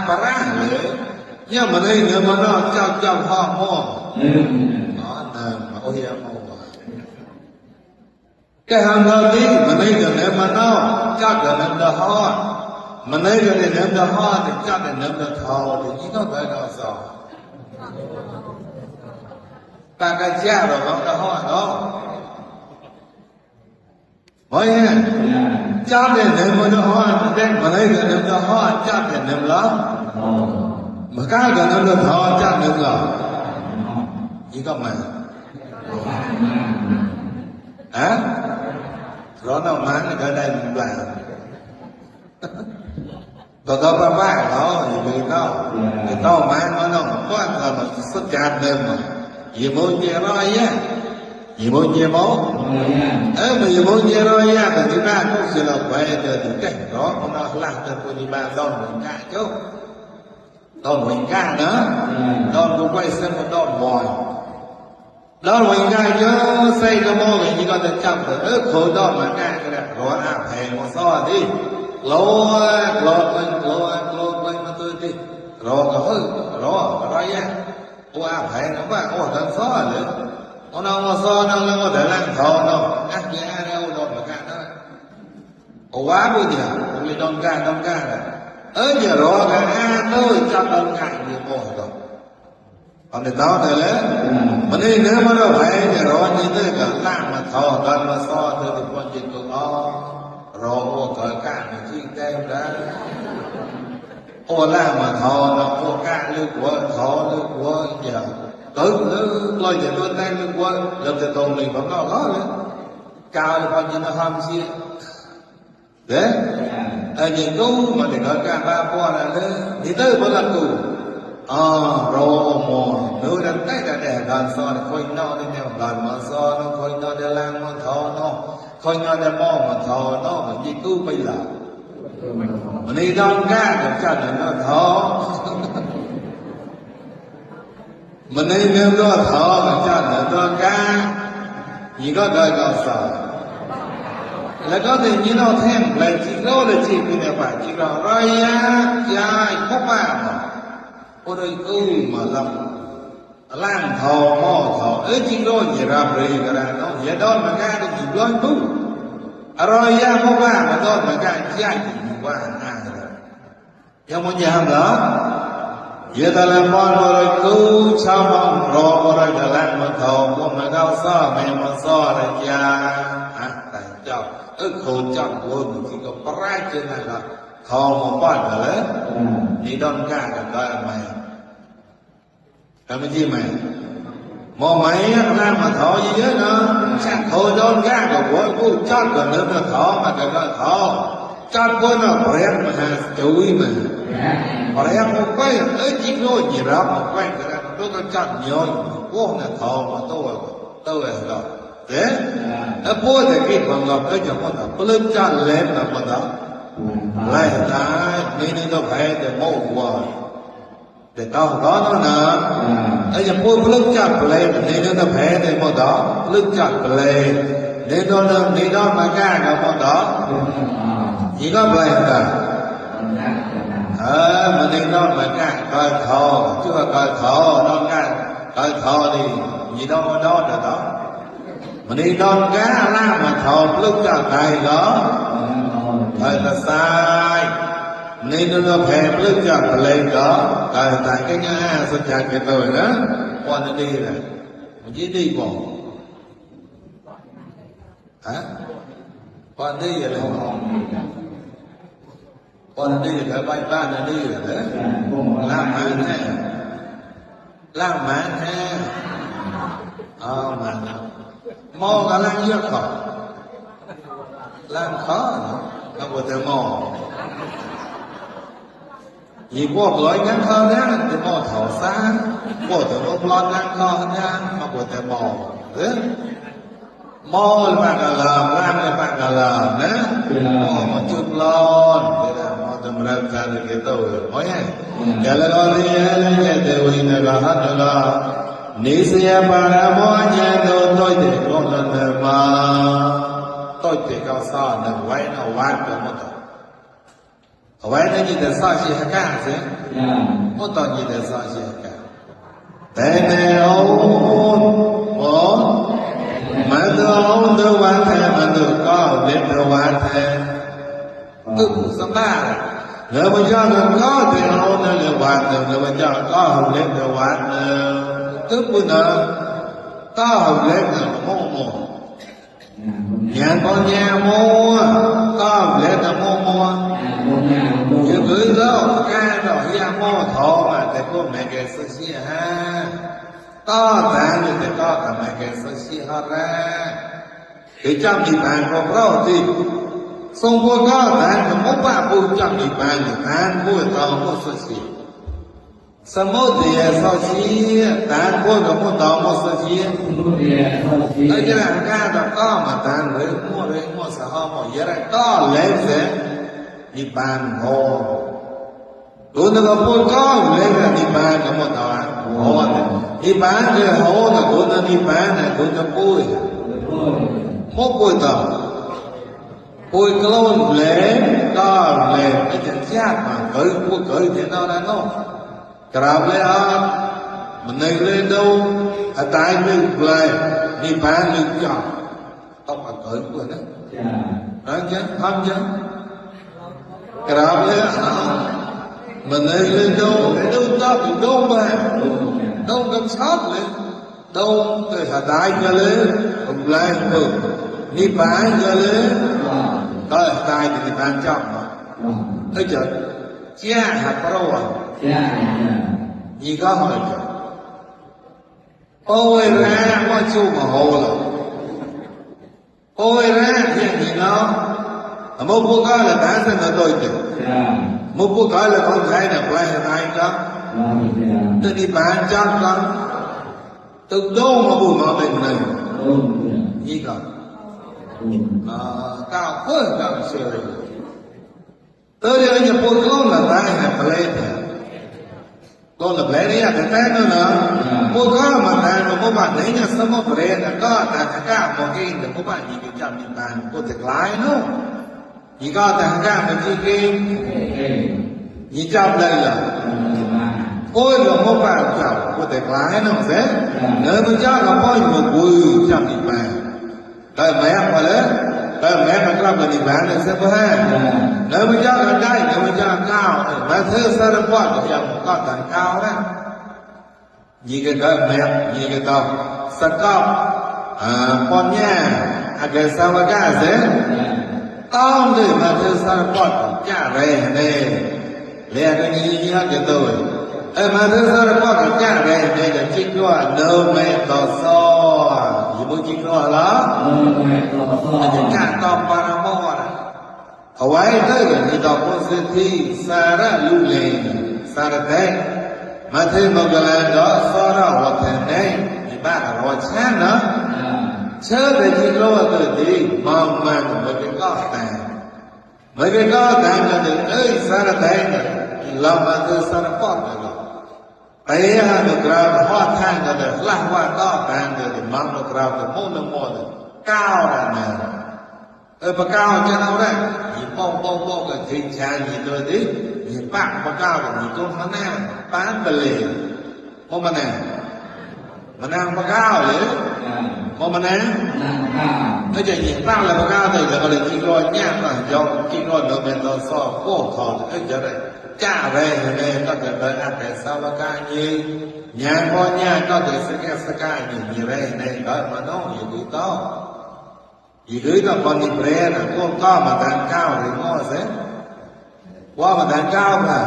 ปะระเลยย่ามาได้เงินมานอกเจ้าพ่ออ๋อนะโอ้ยเอาว่าแกหันเราดิมันได้เงินมานอกเจ้าก็นำดาฮอมันได้เงินนำดาฮอแต่เจ้าได้นำดาทอที่นี่ก็ได้ก็สอตากะจ้าเราของดาฮอเนาะÔi cha để nếm một đứa hoa đen mà lấy cái nếm đứa hoa cha để nếm lắm mà cái nếm đứa hoa cha nếm lắm chỉ có mà rồi nào mà cái đây mình làm tao ba đó thì mình tao mà nó có là mà xuất cha nếm mà gì muốn gì nói á gì muốn gì máu mà gì muốn gì rồi nha thì chúng ta cũng sẽ là quay từ những cảnh đó ông nó làm từ của đi ba đòn mình cả chứ đòn mình cả nữa đòn cũng quay xem một đòn mỏi đòn mình cả chứ xây cái mô mình chỉ có thể chậm được khối đòn mà cả cái này rồi thèm một so đi lô lên mà tôi đi rồi có hơi rồi nha ô thèm nó quá ô thèm so nữa nó mà so nó có thể làm thọ nó ác giá đâu đồn mà cả đó quá bây giờ mình đồn cả này giờ rồi cả tôi cho đồn cả nhiều mồi rồi còn để đó thì lấy mình đi nếu mà đâu phải giờ rồi như thế cả làm mà thọ đồn mà so thì quan chuyện của nó rồi mua cởi cả mình chi tem đó ô làm mà thọ nó ô cả lưu của giờ lôi để tôi tay lên qua lập để tôi mình vẫn nó đó nữa cao là bao nhiêu nó ham xia đấy những cú mà để nói cả ba qua là đấy thì tới bao lần cũ rồi mồ nếu đang tay đã để đàn so để khơi nó đi theo đàn mà so nó khơi nó để lang mà thò nó khơi nó để mò mà thò nó mà chỉ cú bây giờ mình đi đón cá được cho nó thò mình đi nếm đó thọ mà cha nở đó cá chỉ có đời có sợ là có thể như nó thêm là chỉ có là chỉ cái này phải chỉ có rồi ya khóc mà ô đây cứ mà làm thọ mò thọ chỉ có gì ra bì cái này nó dễ đón mà cá được chỉ đón tu rồi ya khóc mà đón mà cá chạy qua rồi muốn gì không đó giờ ta làm món rồi cứu sao mong rồi ta làm một thầu của mà đau so mẹ mà so là cha tại cho khổ trọng luôn chỉ có phải trên này là thầu một con rồi đấy đi đón cả gọi là mày làm cái gì mày mò mày làm mà thọ gì đó nữa chắc thôi đón cả của cô chót còn nữa là thọ mà cái gọi thọ chót cô nó bẹt mà chú ý mà còn em một quay chỉ nói gì đó một quay cái này tôi có chặt nhiều cô là thò mà tôi là rồi thế nó bố thì cái bằng ngọc cái chỗ đó có lên chặt lên là bằng đó lại là nên tôi phải để mâu qua để tao đó nó nè bây giờ bố có lên chặt lên nên nó phải để mâu đó lên chặt lên nên nó mà ra là mâu đó chỉ có vậy cả มันนี่นอนเหมือนกันก้อยคอชื่อว่าก้อยคอนอนกันก้อยคอนี่มีนอนนอนเด้อมันนี่นอนกันล่างมาทอปลุกจากไกลเหรอก้อยตะสายนี่นอนแผ่ปลุกจากเลยก็ก้อยตายก็ง่ายสัจจะกันเลยนะวันนี้เลยมันยี่ดีบ่ฮะวันนี้อะไรวันนี้ก็ไปบ้านนี่แหละล่างมันแท้ล่างมันแท้เอามาหม้อกำลังเยอะขอล่างขอก็บ่แต่หม้ออีพวกร้อยงั้นเขาเนี่ยจะหม้อเถาซ่าพวกแต่พวกร้อนงั้นเขาเนี่ยมาบ่แต่หม้อหม้อปากกะลามล่างปากกะลามนะหม้อมาจุดร้อนTemerakan kita, oh ya. Kalau orang yang dewi negara adalah niscaya para monya doi de konon ma, doi de kau sah dan wai na wan kamu tu. Wai na ni dah sah sih kan sih? Oh tak ni dah sah sih kan. Tene oh, mana tu wan teh, mana kau lihat wan teh. Sampai nếu mà cho nó có thì nó là hoàn được nếu mà cho có hồng lên thì hoàn tức bữa nữa có hồng lên là mua nhà con nhà mua có hồng lên là mua chứ gửi đâu ca rồi nhà mua thọ mà thì có mẹ cái sơ xí ha có tàn thì có cả mẹ cái sơ xí ha ra thì trong thì bạn có đâu thìทรงพวกก็ทานกับมุปะปูจับอีบานทานพวกตองพวกสุสีสมุทัยสุสีทานพวกกับพวกตองพวกสุสีแล้วจะร่างกายก็มาทานหรือมั่วสะฮอมั่วเยอะก็เล็กเสียอีบานโหตัวนึงก็พูดก็เล็กอีบานกับพวกตองโหอีบานคือโหแต่ตัวนึงอีบานเนี่ยตัวจะปุ้ยมุกปุ้ยต่อÔi clone lệ có lệ cái chuyện giác mà cởi thì nó đã nó Cảm lệ mình này lên đâu tại mình lại đi bán lưng chọn không mà cởi của nó nói chứ không chứ Cảm lệ mình này lên đâu ta thì đâu mà đâu cần sót lên đâu từ tại cho lên không lại đi bán cho lên có tai thì ban trong mà thấy chưa chia hạt rau à gì có hỏi ôi ra có chu mà hồ rồi ôi ra chuyện gì nó một cô coi là bán sang là tôi chứ một cô coi là con thấy là quay là ai đó tôi đi bán trong con từ đâu mà bùi mà bên này gì còn cao hơn cao sơ tới đây nhập bốn con là tai là plei con là plei đấy cái tai nó là bốn con mà tai mà các bạn thấy là sao mà plei là có tại cả một cái để các bạn nhìn cái chạm nhìn bàn có thể lái nó chỉ có tại cả một cái nhìn chạm đây là ôi là các bạn chạm có thể lái nó thế nếu mà chắc là có một bùi chạm nhìn bàn Cái mẹ mà đấy, cái mẹ mà làm gì bán được xem ha. Nếu mà cho cái đây, nếu mà cho cao, mà thứ sao nó quan được rằng có tầng cao đó. Như cái mẹ, như cái tàu, sắt cao, con nhà, cái sao mà cả thế, tao thì mà thứ sao nó quan được cả rẻ này, lẽ cái như cái tôi. Mà thứ sao nó quan được cả rẻ này là chỉ có đâu mẹ tao so. Ibu cikgu lah, jangan tahu para mohon. Awai tu kita posisi sara lule, sara teh, macam magalan dah sara watan ni, ibarat wajan lah. Cerita cikgu tu di mama mereka kata, sara teh, lama tu sara pot lah. Tại được ra hoa than là được lá hoa đó bạn được mang được ra được môn được cao là nè, mà cao cho đâu đấy, thì bông cái thiên trang gì rồi đi, มีปากปะก้าวมีต้นมะนาวป้านไปเลยมะนาวมะนาวปะก้าวหรือมะนาวถ้าจะยิงปากแล้วปะก้าวเลยก็เลยกินรอยแง่ป่ะยอมกินรอยเดิมเป็นตอนสอบโค้ทอดจะได้จ้าแรงเลยก็จะเดินอาแต่สาวกายิงญาพ่อญาก็จะสแกสกายมีแรงในก็มาน้องอยู่ดีต่ออีกด้วยก็คนที่เปรย์นะพวกก็มาทานข้าวหรือง้อเสร็จว่ามาทานข้าวค่ะ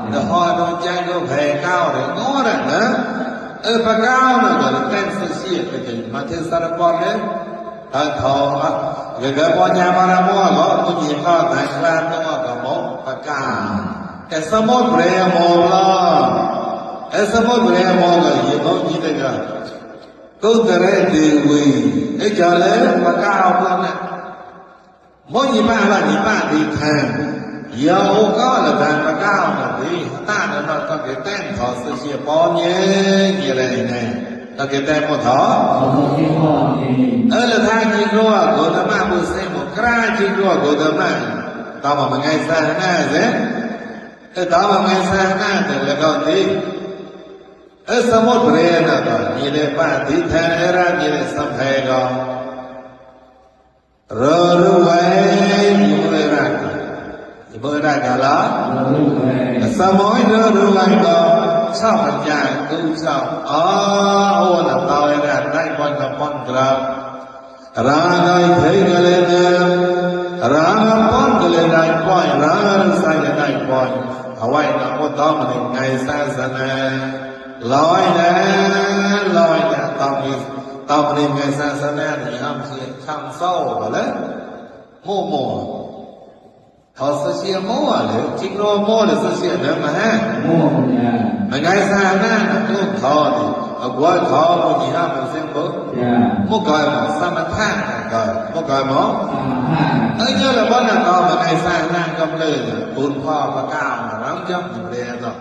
แต่พอโดนใจก็แพ้ข้าวหรือง้อน่ะนะปะข้าวน่ะก็แต่งเสียไปจนมาเทศรปอนเลยถ้าทอเกิดพอญามาละมั่วก็ผู้หญิงก็แต่งร้านก็กับหมอปะข้าวแต่สมุทรเปรย์มองละสมุทรเปรย์มองเลยยิ่งเขายิ่งได้กันก็จะได้ดีวีจะเลยปากกาเอาคนน่ะมองยี่ป้าว่ายี่ป้าดีแทนยาวก็ละทางปากกาน่ะดีตาเนี่ยเราต้องเก็บแต้มถอดเสียปอนเงี้ยอะไรเนี่ยต้องเก็บแต้มหมดถอละทางจีรัวโกดมาบุษย์หมดกล้าจีรัวโกดมาต่อมาไงซะน่าเสียต่อมาไงซะน่าแต่แล้วก็ดีสมุทรเปรย์นะก็นี่เลยป้าที่แทนร้านนี่เลยสัมเพก็รู้ไว้อยู่เมื่อไรกันล่ะสมัยรู้ไว้ก็ชอบปัญญาดูชอบโอ้น่ะตายแล้วได้บอลกับปอนกราบร้านได้เพลงกันเลยนะร้านปอนกันเลยได้ปอยร้านใส่ได้ปอยเอาไว้นะว่าต้องมันไงศาสนาลอยนะตอนนี้ไงศาสนาที่ทำเสียทำเศร้าเลยโม่เขาเสียโม่เลยจริงโโม่เลยเสียเดิมมาฮะโม่ไงศาสนาทุกทอนี่เอาไว้ทอมันที่ทำมันเส้นปุ๊บโม่ก่อยหมอสมถะก่อยโม่ก่อยหมอเยอะเลยบ้านเราต่อมาไงศาสนากำเนิดปุนพ่อพระก้าวร้องจับอยู่เรียนต่อ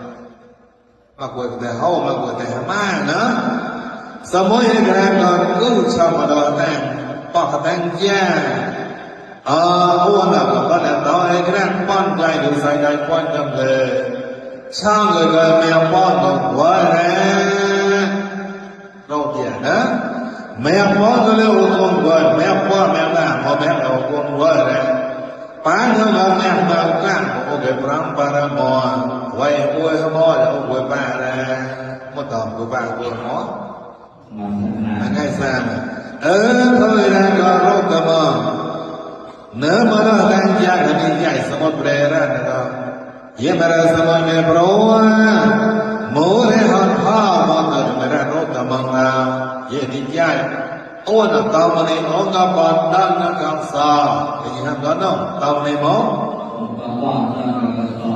มากกว่าแต่เขามากกว่าแต่มานะสมัยแรกก่อนกูชอบมาดอแต่งปอกแต่งแย่วันนั้นก็ได้ต่อให้แรกป้อนใจดูใส่ใจป้อนจำเลยช่างเลยก็แมวป้อนก็ว่าแรงเราเดียนะแมวป้อนก็เลยอุกงว่าแมวป้อนแมวหน้าพอแมวเราอุกงว่าแรงป้านเขาแมวมาก้างโอเคพร้อมปารามอไว้อวยสมอแล้วอวยป้าแรงมาตอบกูป้ากูหมอไงซะเขาเลยนะก็รบกันมาเนื้อมันเราตั้งใจให้ดีใจสมุทรเปรย์นั่นก็ยิ่งมาสมุทรเปรย์เพราะว่ามูเลยหันผ้ามันก็ไม่ได้รบกันมาแล้วยิ่งดีใจโอ้น่ะตอนนี้องค์กบฏดังนักการสาอย่างนั้นก็น้องตอนนี้มั้ง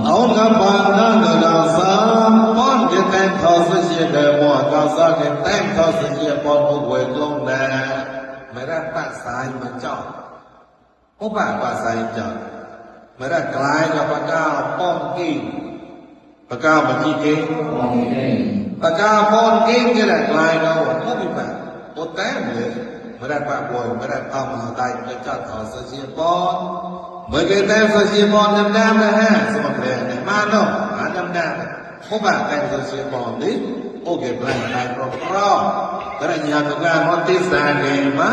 องค์กบฏดังนักการสาป้อนเก็บแต้มทอดเสียเดิมว่าการสาเก็บแต้มทอดเสียป้อนผู้เวทลงแดงไม่ได้ปัดสายมันเจาะผู้ป่าปัดสายเจาะไม่ได้กลายกับปากกาป้อนกิ้งปากกามันจี้กิ้งปากกาป้อนกิ้งนี่แหละกลายเราผู้มีแบบโอแต้มเลยไม่ได้ปากบอยไม่ได้ต้องมาตายจะจัดถอดเสียป้อนเมื่อเกิดแต้มเสียป้อนจำได้ไหมฮะสมัครเรียนเนี่ยมาเนาะหาจำได้ผู้ป่าแต้มเสียป้อนนี่โอเคแปลงได้เพราะแต่ในยามการวันที่สามเองมา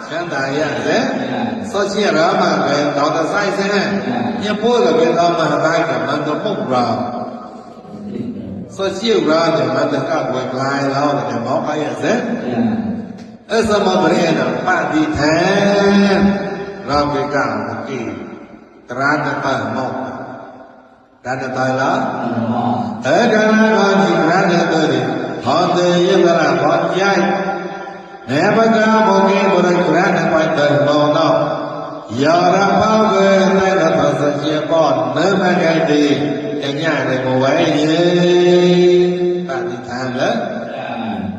ฉันได้ยังเด้โซเชียลเรามาเป็นต่อแต่ใส่เส้นเนี่ยพูดกับเป็นต่อมาได้กับมันต้องมุ่งเราโซเชียลเราเนี่ยมันจะก้าวไปไกลเราเนี่ยมองไปอย่างเด้สมุทรเปรย์น่ะป้าดีแท้เราไปก้าวเมื่อกี้ตราจะตายมองการจะตายแล้วการก็ที่การจะตายพอเตยกระพอใจเนื้อปากกาโมกีบริกรานไปเติมโมโนยาราพาวเกยในรัฐสัจเจปอนเนื้อแม่ไงดีอย่างนี้เลยโมไว้ยีตาดิทานเลย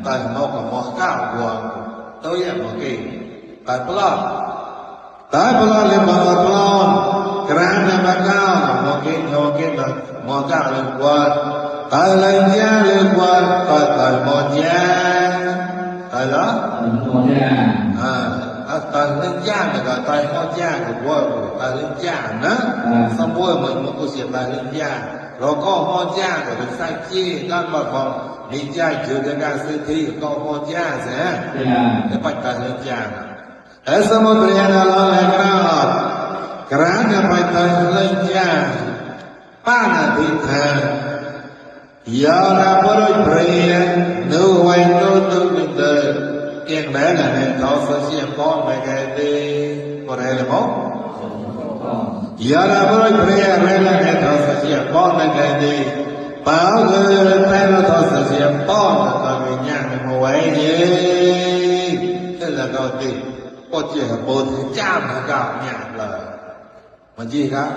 ตายโมกับโมก้าวกว่าตัวอย่างโมกีตายปลอดเลยมาปลอดกรานในปากกาโมกีโมก้าวเลยกว่าตายเลยยาเลยกว่าตายโมยาตายแล้วต ตาเรื่องย่างก็ตายเขาย่างก็ว่าตาเรื่องย่างนะสมบูรณ์มันก็เสียตาเรื่องย่างเราก็ฮอดย่างก็เป็นไส้จี้ด้านบ่ของมีใจคือการซื้อที่ก็ฮอดย่างซะแต่ปัจจัยเรื่องย่างสมุทรยานาเราเลยกระนั้นไปตายเรื่องย่างป้านาทิทางยานาปรุปริยนูไว้นูตุบิดเกี่ยงแม่น่ะเนี่ยเขาเสียป้อนไปแก่ดีก็ได้เลยมั้งยานาปรุปริยแม่น่ะเนี่ยเขาเสียป้อนไปแก่ดีป่าวคือแม่น่ะเขาเสียป้อนก็มีญาณมาไว้ยีนั่นแหละก็ดีก็เจ้าโปรดจ้ามาเก่าญาณเลยมันจีครับ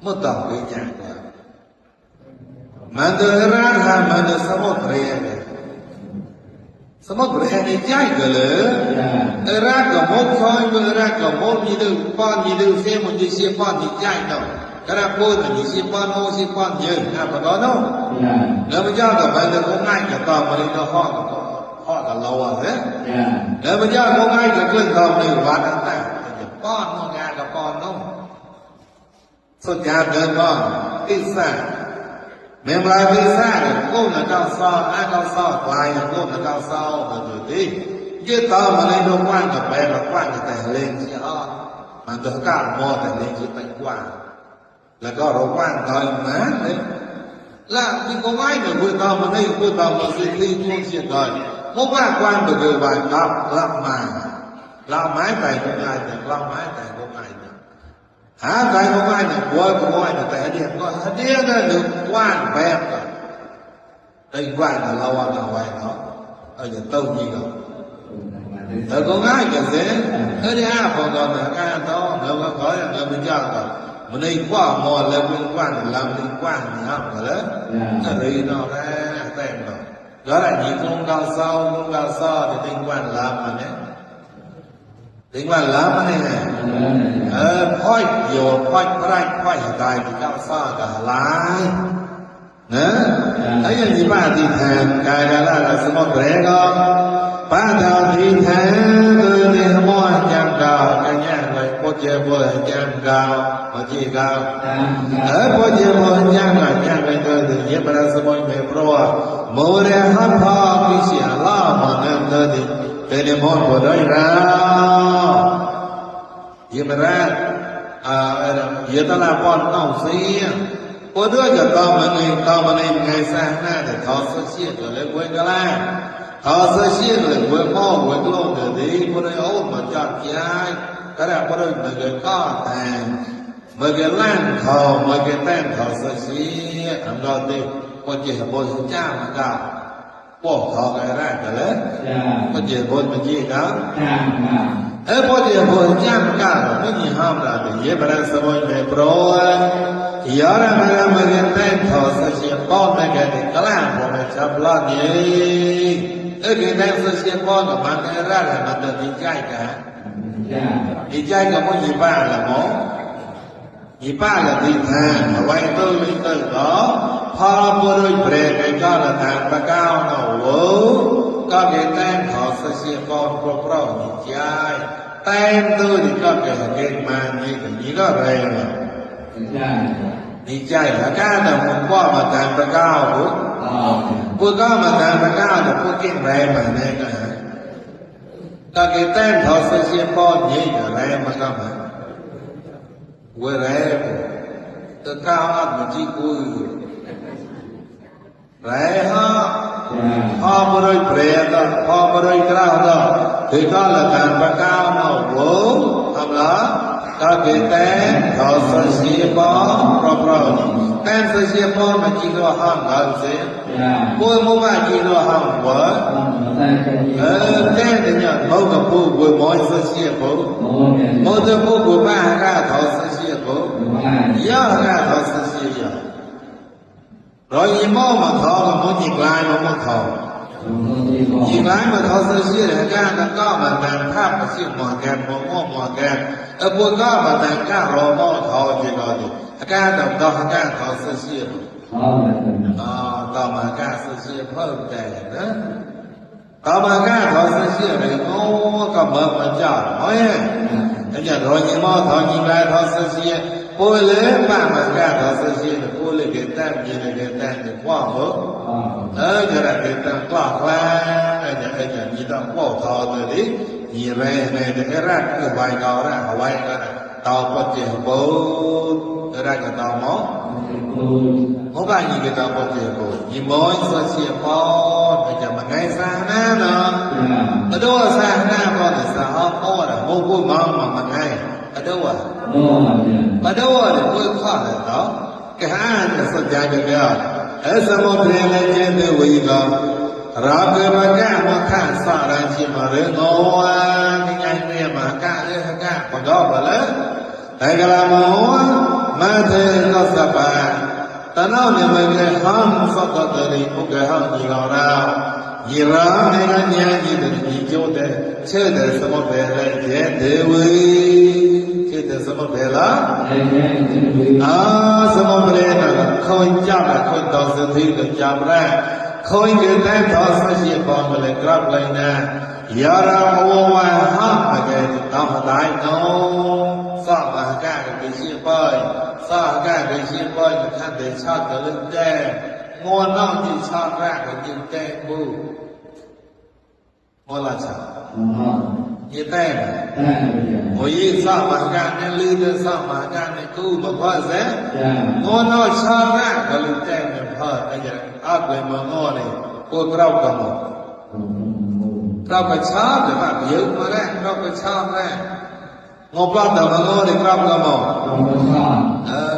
ไม่ต้องไปญาณเลยมันจะรักมันจะสมุทรเรียนสมุทรเรียนในใจก็เลยรักกับมดคอยมันรักกับมดมีดูป้อนมีดูเสียมันจะเสียป้อนในใจเนาะกระพูดมันจะเสียป้อนโน้เสียป้อนเยอะนะพอแล้วเนาะแล้วมันจะกับมันจะคงง่ายกับตอนมันจะห่อกับเราอ่ะเนี่ยแล้วมันจะคงง่ายกับเครื่องทำในวัดต่างๆจะป้อนงานกับป้อนเนาะสุดยอดเดินป้อนติดซ่าเมื่อไรพิซซ่าเนี่ยกู้นักเก้าซ้อนักเก้าซ้อกลายกู้นักเก้าซ้อมาดูดิยืดต่อมาในดวงกว้างกับแปลกับกว้างกับแต่เล่นเสียอ้อมันจะก้าวมอแต่เล่นคือเป็นกว้างแล้วก็เรากว้างต่อยมาเลยแล้วมีก็ไม่เนี่ยพูดต่อมาในพูดต่อมาสิ่งที่ทุ่งเสียต่อยมุกว่ากว้างก็คือว่ารับมาเราไม้ไปก็ง่ายแต่เราไม้แต่ก็ง่ายหาใครก็ไม่เนี่ยกลัวก็ไม่แต่เดียก็เดียก็หนึ่งกว้างแบบได้กว้างเราว่าเราไว้เนาะอย่าตู้ยี่ก็แต่ก็ง่ายกันเสียที่ห้าพอตอนนั้นการต่อเราก็ขอเราไม่ยากก็มันได้กว้างมอแล้วเป็นกว้างเราเป็นกว้างนี่ครับก็เลยถ้าเรียนเอาได้แต่งเราแล้วอะไรนี่ลงดาวเศร้าจะเป็นกว้างเรามันเนี่ยถึงว่าล้ำนี่ไงพ่อยโยพ่อยไร่พ่อยตายที่เจ้าซ่ากับลายนะถ้าอย่างนี้ป้าที่แทนกายดาราสมองแรงก็ป้าดาวที่แทนคือในสมองจำกาวกันแย่เลยพอเจ็บปวดจำกาวพอจีกาวพอเจ็บปวดจำกาวจำไปเกิดเย็บประสมองไม่เพราะว่าโมเรียหันพอพิเศษล่ามันเงินเดินเป็นมอนบ่ได้แล้วยิ่งแรงยิ่งตลาดปอนต้องเสียพอด้วยกับต่อมาในไงสร้างหน้าแต่เขาเสียก็เลยเว้นกันแล้วเขาเสียเลยเว้นพ่อเว้นลูกเดี๋ยวนี้พอได้โอ้มาจับย้ายก็ได้พอได้เมื่อเกิดก็แต่งเมื่อเกิดล้านเขาเมื่อเกิดแต่งเขาเสียทำเราดิพอเจ็บปวดจ้ามันก็พวกเขาไงแรกกันเลยพอเจ็บปวดมันยี่ครับพอเจ็บปวดจ้ามันก็ไม่มีห้ามเราเย็บอะไรสมัยไม่โปรยยาระมันเกิดแต่งเขาเสียป้อนไม่เกิดกล้าพอไม่จับล้านยี่เกิดแต่งเสียป้อนกับมันไงแรกมันจะดีใจกันดีใจกับมันยี่บ้าละมั้งยี่ป้าละดีแทนเอาไว้ตู้ลิ้นตู้ก็พอบุรุษเปรตก็ละทางตะก้าวหนูก็เกิดแต่งขอเสียก่อนพวกเราดีใจแต่งตู้นี่ก็เกิดเกิดมานี่ก็นี่ก็แรงดีใจละก้าแต่ผมก็มาทางตะก้าวพวกก็มาทางตะก้าวแต่พวกเก่งแรงมาเนี่ยก็เกิดแต่งขอเสียก่อนนี่ก็แรงมาก็มาเวรตะก้าวอัดมันจีกุยไรฮะพอมาเลยเปรตพอมาเลยกล้าต่อที่ก็ละการประกาศเอาโว้ทำละก็เกิดแต่เขาเสียบ้องเพราะแต่เสียบ้องมันจีตัวห้ามกันเสียพวกมันว่าจีตัวห้ามวะแต่เนี่ยเขากับพวกพวกมอยเสียพวกมอจะพวกบ้าก้าเขาเสียพวกย่าก้าเขาเสียเราอีโม่มาทอกับมันจีกลายมันทอจีกลายมันทอเสียแต่ก้าก็มาแต่งภาพมาสิ่งหมอแกนหมอแกนพวกก็มาแต่งก้ารอมอทอจีก็ดีก้าแต่งก็ก้าทอเสียต่อมาก้าเสียเพิ่มแต่นะต่อมาก้าทอเ ရှိတယ်ငေါကမမကြဟောရဲ့အဲ့ကြတော်ညီမောတော်ညီလာတော်ဆက်ရှိပိုးလေပမကတော်ဆက်ရှိပိုးလေကတတ်ပြင်းလေကတတ်ကွာဟုတ်အဲ့ကြရတဲ့တန်ကွာခွာအဲ့ကြညီတော်ပေါ့တော်တယ်လေညီရဲနဲ့တရတ်ကဘိုင်တော်ရဟဝိုင်းကတော်ပတ်ကျပိုးတရတ်ကတော်မောဘောကညီကတော်ပတ်ကျပိုးညီမောဆက်ရှိပေါ့အဲ့ကြမငိုင်းစာနာနော်ဘတော်စာနာပေါ့စာဟောပေါ်တာမဟုတ်ဘူးမောင်းမငိုင်းဘတော်ဘတော်လေကိုခါတယ်နော်ကဟန်စကြကြပြအဲ့စမောပြေလည်းကျင်းတဲ့ဝီကရာဂေဘကမခန့်စရန်ရှိမရေငောဝါဒီငိုင်းနေမှာကလည်းကဘတော်ဗလဲတေကလာမောမသေသောစပံတနောမြမကဟံသတ္တတရိပုဂဟံဒီလောရာယရာမေကညာကြီးတတိကျိုးတဲ့ချဲ့တဲ့စမောပြေလည်းကျဲဒေဝီချဲ့တဲ့စမောပြေလားစမောပြေကခွန်ကြတာခွန်တော်စသိကကြပါရခွန်ကြီးတဲ့တော်ဆရှိပေါ်မလဲကရပ်လိုက်နေယရာမောဝဟမကေတောင်းတိုင်းနော်စမကကရှိပေါ်စကကရှိပေါ်ခန့်တဲ့ချကလည်းတဲ့ငေါနောက်ကြီးချရကยิ่งတဲ့ဘူးမောလာချยิ่งတဲ့โอ้ยสมกะเนี่ยลือတဲ့สมกะเนี่ยกูမဖတ်စေငေါနောက်ချရကလည်းတဲ့မဖတ်အဲ့ဒါအကွယ်မငေါနေကိုကြောက်ကမောကြောက်ကချားတယ်ကပြုံးမရဲကြောက်ကချားရဲငေါပတ်တယ်မငေါနေကြောက်ကမော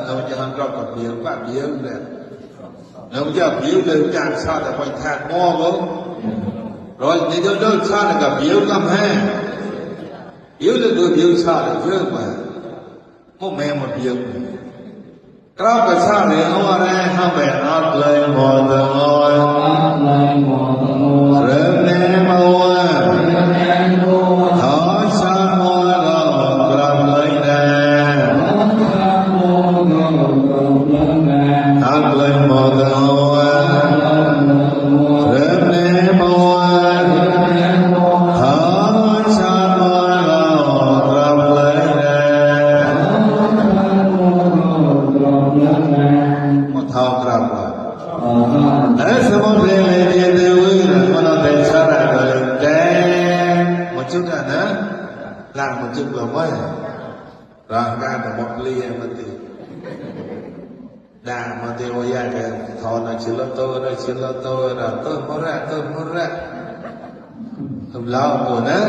တော့จะทำကြောက်ကပြုံးပတ်ပြုံးတယ်เราจะบิ้วเลยจากชาติไปแทนมอบ่รอยนี่จะชาติกับบิ้วกับแม่บิ้วเลยตัวบิ้วชาติเยอะกว่าพวกแม่หมดบิ้วกราบกับชาติเอาอะไรทำแบบอัดเลยหมดเลยเริ่มแน่มาว่าขอชาติมอเรากราบเลยแน่ทำเลยหมดร่างกายมันหมดเลี้ยมันติด่ามาเทวยาแกทอนชิลโตนะชิลโตนะเติมมระทำเล่าปูนะ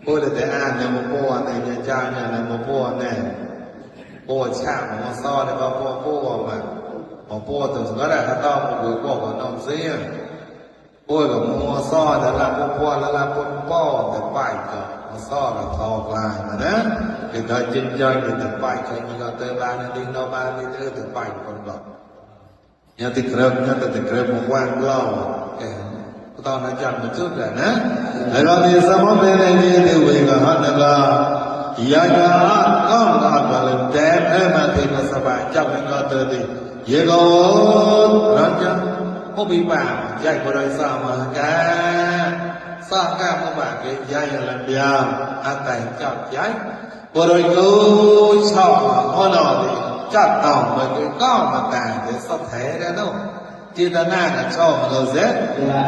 ปูแต่อ่านเนี่ยมาปูเนี่ยจ้าเนี่ยมาปูเนี่ยปูชามาซ้อเนี่ยมาปูมาปูถึงก็ได้ถ้าต้องมาปูก็น้องเสียปูกับมาซ้อแต่ละปูแล้วละปูแต่ไปก็ซ้อกับทอกลายมานะเด็กได้จินใจเด็กไปเคยมีก็เติมลายในดินเราบ้านนี่เธอถึงไปคนหลอกยังติดเครือบว่างเล่าก็ตอนนั้นจับมันชุดเลยนะแล้วเรามีสมองเป็นในนี้ที่วิ่งกันหันละยายาก็ตัดมาเลยแต่มาที่มาสบายจับมันก็เตือนดิเยโกรันจังพวกปีป่าใหญ่กว่าไรสามาแกสร้างแก้วมาเกยใหญ่ลำยามอาแต่จับใหญ่บริกูชอบหัวหน้าดิจับต่อมาเกยก้าวมาแต่เดี๋ยวสับแถได้โน่จินตนาการชอบเราเสร็จ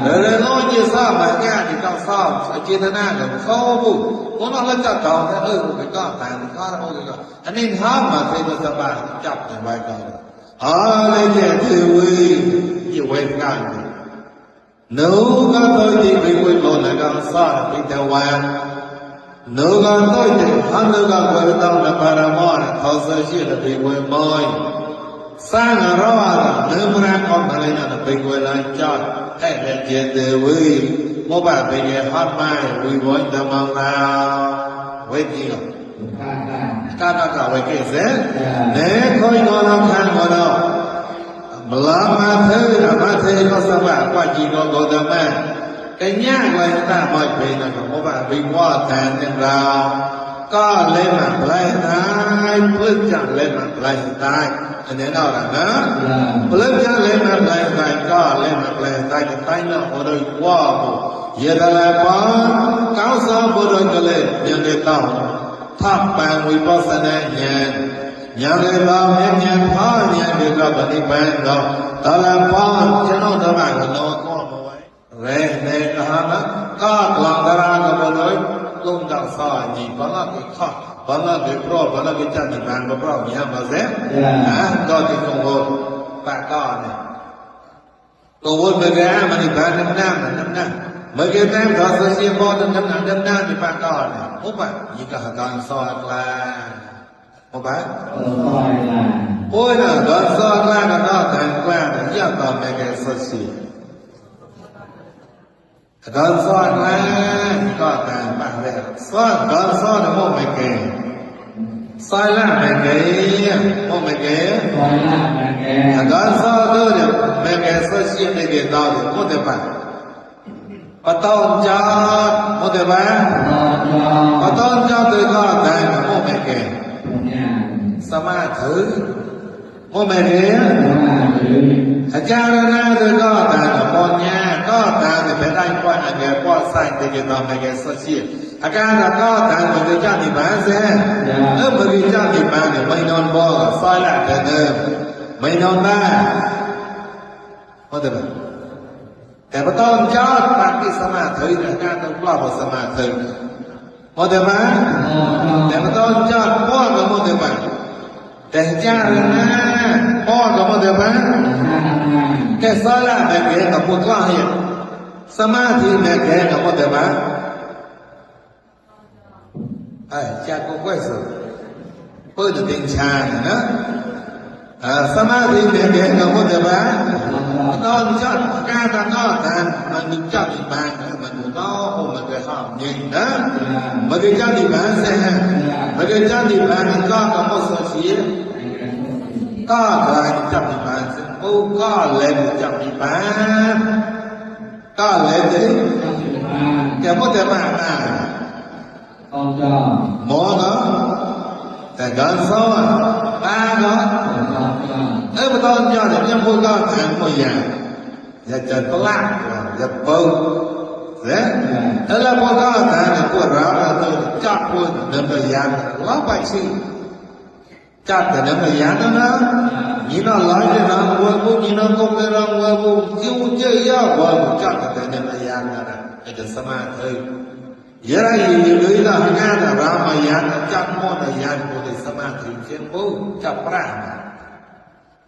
แล้วโน่จิตสร้างมาแก้ที่ต้องสร้างจินตนาการเข้าบุกคนเราจับต่อแต่ไปก้าวแต่ข้าเราก็อันนี้ห้ามมาเป็นสบายจับอย่างไรกันอะไรเนี่ยที่วิ่งกันนูกันตัวที่ไปคุยกันแล้วก็สอนพิจารณานูกันตัวที่ฮันนูกันคุยต้องในปารามอนเขาเสียชีวิตไปคุยมอยสร้างเราอะไรเนื้อมันของอะไรนั่นไปคุยหลังจากให้เรียนเดวิโมบายไปเรียนฮัตไม้วิบวัยดำมังนาไว้ดีอ่ะการไว้เกี่ยเสร็จเนี่ยคุยกันแล้วขันกันแล้วบลามาเธอก็สบายกว่าจีนก็ดำแม่แต่ยากกว่าตาไม่เป็นนะครับเพราะว่าวิวาแทนอย่างเราก็เล่นมาปลายตายเพื่อจะเล่นมาปลายตายอันนี้เราละนะเพื่อจะเล่นมาปลายตายก็เล่นมาปลายตายจะตายเนาะโดยว่า เยดาลาปอนก้าวสอบโดยกเลยยังได้ต้องทับแปลงวิปัสสนาญาณยังได้เราเห็นญาณพ่อญาณได้เราปฏิบัติเราตาลาปอนจะโน้ตระกันโน้ตก็มาไว้เรื่องในกหนะก็กลางตารางก็เลยลงจากสายนี่บางทีข้าบางทีโปรบางทีจันทิมันก็โปรมีอะไรบ้างนะก็ที่ตรงโน้ตปากก้อนเนี่ยตัววุฒิเบลมันอีกแบบน้ำหน้าเมื่อกี้แต้มเราเสียบอลน้ำหน้าที่ปากก้อนเนี่ยปุ๊บอ่ะยิ่งกับการสอนกลางปุ๊บอ่ะโอ้ยนะการสอนกลางก็แต่งกลางเนี่ยยังต้องไม่แก่สักทีการสอนกลางก็แต่งบ้างเลยการสอนโม่ไม่แก่สายล่างไม่แก่โม่ไม่แก่การสอนตัวเนี่ยไม่แก่สักทีไม่แก่ดาวเนี่ยโม่ได้ปะปะตอนจัดโม่ได้ปะปะตอนจัดตัวก็แต่งโม่ไม่แก่สมาธิโม่ไม่แก่อาจารย์นะตัวก็แต่งปอนญาก็แต่งเป็นได้กว่าอันเดียวกว่าใส่ตัวก็ต้องไม่แก่สักทีอาการก็แต่งเหมือนจะมีบ้านเสียเหมือนจะมีบ้านเนี่ยไม่นอนบ่อซอยละเดิมไม่นอนบ้านโม่ได้ปะแต่พอตอนยอดปฏิสมาธิในการต้องกล้าสมาธิโมเดมาแต่พอตอนยอดพ่อก็โมเดมาแต่จ้าเลยนะพ่อก็โมเดมาแค่สละแม่แกกับพูดกล้าเห็นสมาธิแม่แกกับโมเดมาจ้าก็ไหวสุดเปิดเป็นชานะสมาธิแม่แกกับโมเดมาตอนจัดการก็แต่มันมีจัดบ้านมันก็มันก็ห้ามยิงนะมันก็จัดบ้านเสียมันก็จัดบ้านก็ไม่สนใจก็การจัดบ้านซึ่งก็เล่นจัดบ้านก็เล่นดิแกไม่ได้มาหมอเนาะแต่การสอนตาเนาะพอตอนยอดเนี่ยยังพูดก็ทางไม่ยากอย่าจัดปลักอย่าเปิดเนี่ยแล้วพอก็ทางพวกเราเราจับพูดเดินไปยันเราไปสิจับแต่เดินไปยันนะยี่น่าหลายเลยนะวัวบุญยี่น่าก็ไม่รังวัวบุญจิ้วเจียววัวบุญจับแต่เดินไปยันนะไอ้เจ้าสมาธิยาอีเลยละงานรามายันจับโมดยันบุตรสมาธิเช่นบุจับปรา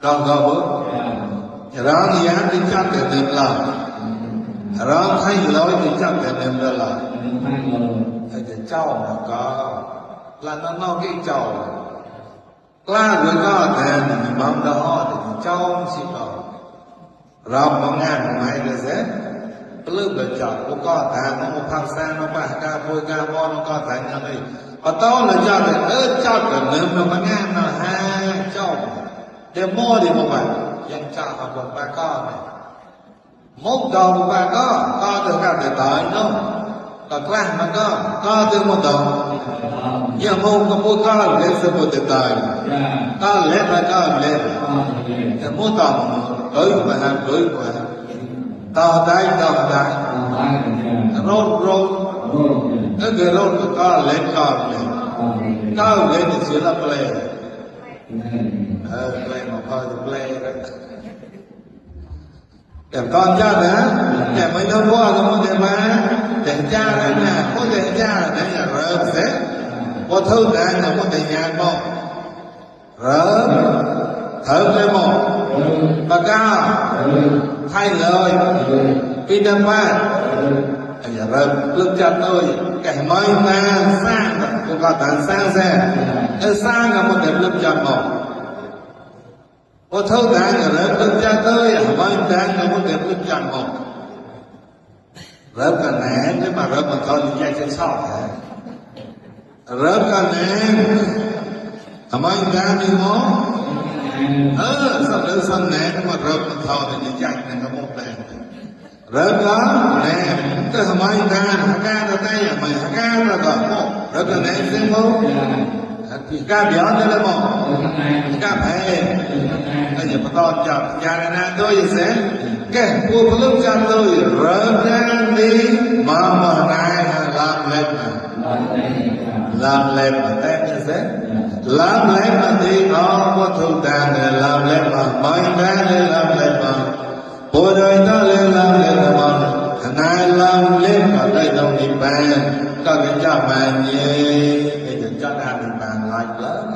ดองก็บุร้องยันที่จับแต่เดินละร้องให้ร้อยที่จับแต่เดินละไอ้เจ้าก็ลานนอกที่เจ้ากล้าด้วยก็แต่บางดอกเจ้าสิเราเราบางงานบางไม้เลยเสียปลื้มเลยจับก็แต่น้องพักแซงน้องป้าการพูดการมองก็แต่ยังไงพอต้อนเลยจับเลยจับกันเดิมบางงานนะฮะเจ้าเดี๋ยวโม่ดีมั้งวะยังจับกับป้าก็มุกดอกป้าก็ถึงการแต่ตายเนาะก็กล้ามันก็ถึงมุกดอกยังมุกก็มุกก็เล่นสมุดตายก็เล่นมันก็เล่นแต่มุกดอกđối với hắn đối với hắn tao đấy rôn cái người rôn có lên con này có lên thì chỉ là play play mà coi thì play đấy để con cha nữa để mấy đứa qua nó muốn để má để cha đấy nè có để cha là đấy là rớm thế có thứ này là có để nhà không rớm thở lên một bà cao thay lời vì đâm baอย่าเริ่มลึกจัดเลยแก่ไม่มาสร้างก็ก็ต่างสร้างแท้สร้างกับมันเด็กลึกจัดหมดพอเท่านั้นเริ่มลึกจัดเลยไม่ดังกับมันเด็กลึกจัดหมดเริ่มกันแหนนี่มาเริ่มมันเขาแยกจะชอบเริ่มกันแหนทำไมดังนี่มั้งสักเดือนสักแหนมาเริ่มมันเขาจะแยกในกระบอกแดงเริ่มแล้วแน่ก็ทำไมการเราได้อย่างไรการเราก็โม่เราก็แน่เส้นโม่การเดี๋ยวนี่แหละโม่การแพ้ก็อย่ามาตอนจับยาในนั้นด้วยเสียแก่ผู้พลุจันเลยเริ่มยังดี mà này làm lênแต่นี่สิlàm lên mà thì nó có thuộc đàn để làm lên mà mấy đàn để làm lên mà bố đời ta lên làm lên mà này làm lên mà đây đâu đi bàn có cái cho mà nhé cái cho ra đi bàn lại lớn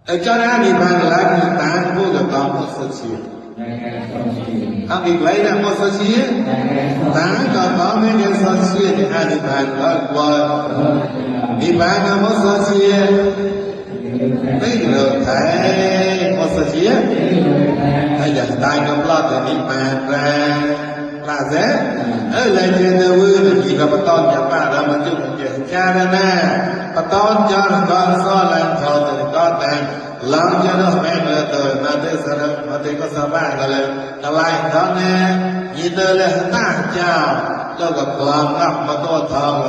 ở cho ra đi bàn lại người ta vô được có một sự chuyện ông bị lấy ra một sự chuyện ta có mấy cái sự chuyện thì ai đi bàn lại qua đi bàn là một sự chuyện đấy được thấy một sự chuyện bây giờ ta không lo từ đi bàn ra là thế ở lại trên đời vui thì có bắt con nhà ba ra mà chụp chuyện cha ra nè bắt con cho là con so làm thầu thì con đang làm cho nó mẹ là đời mà thế sao mà thế có sao ba cái là lại đó nè nhìn tới là ta chào cho gặp làm ngập mà tôi thầu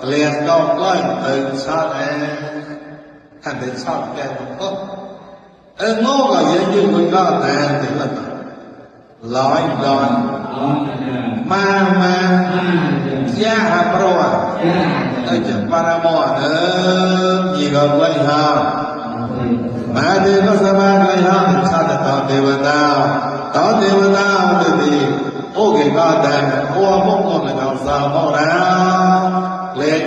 liền con coi từ sao nè thành từ sao cái có ngô có dễ như người con nè thì là lói lói ma gia pro ở chỗ paramo gì gọi vậy ha mà đi có sao mà vậy ha sao để tao đều tao thì ô cái con đàn ô mông con là làm sao mau ra lên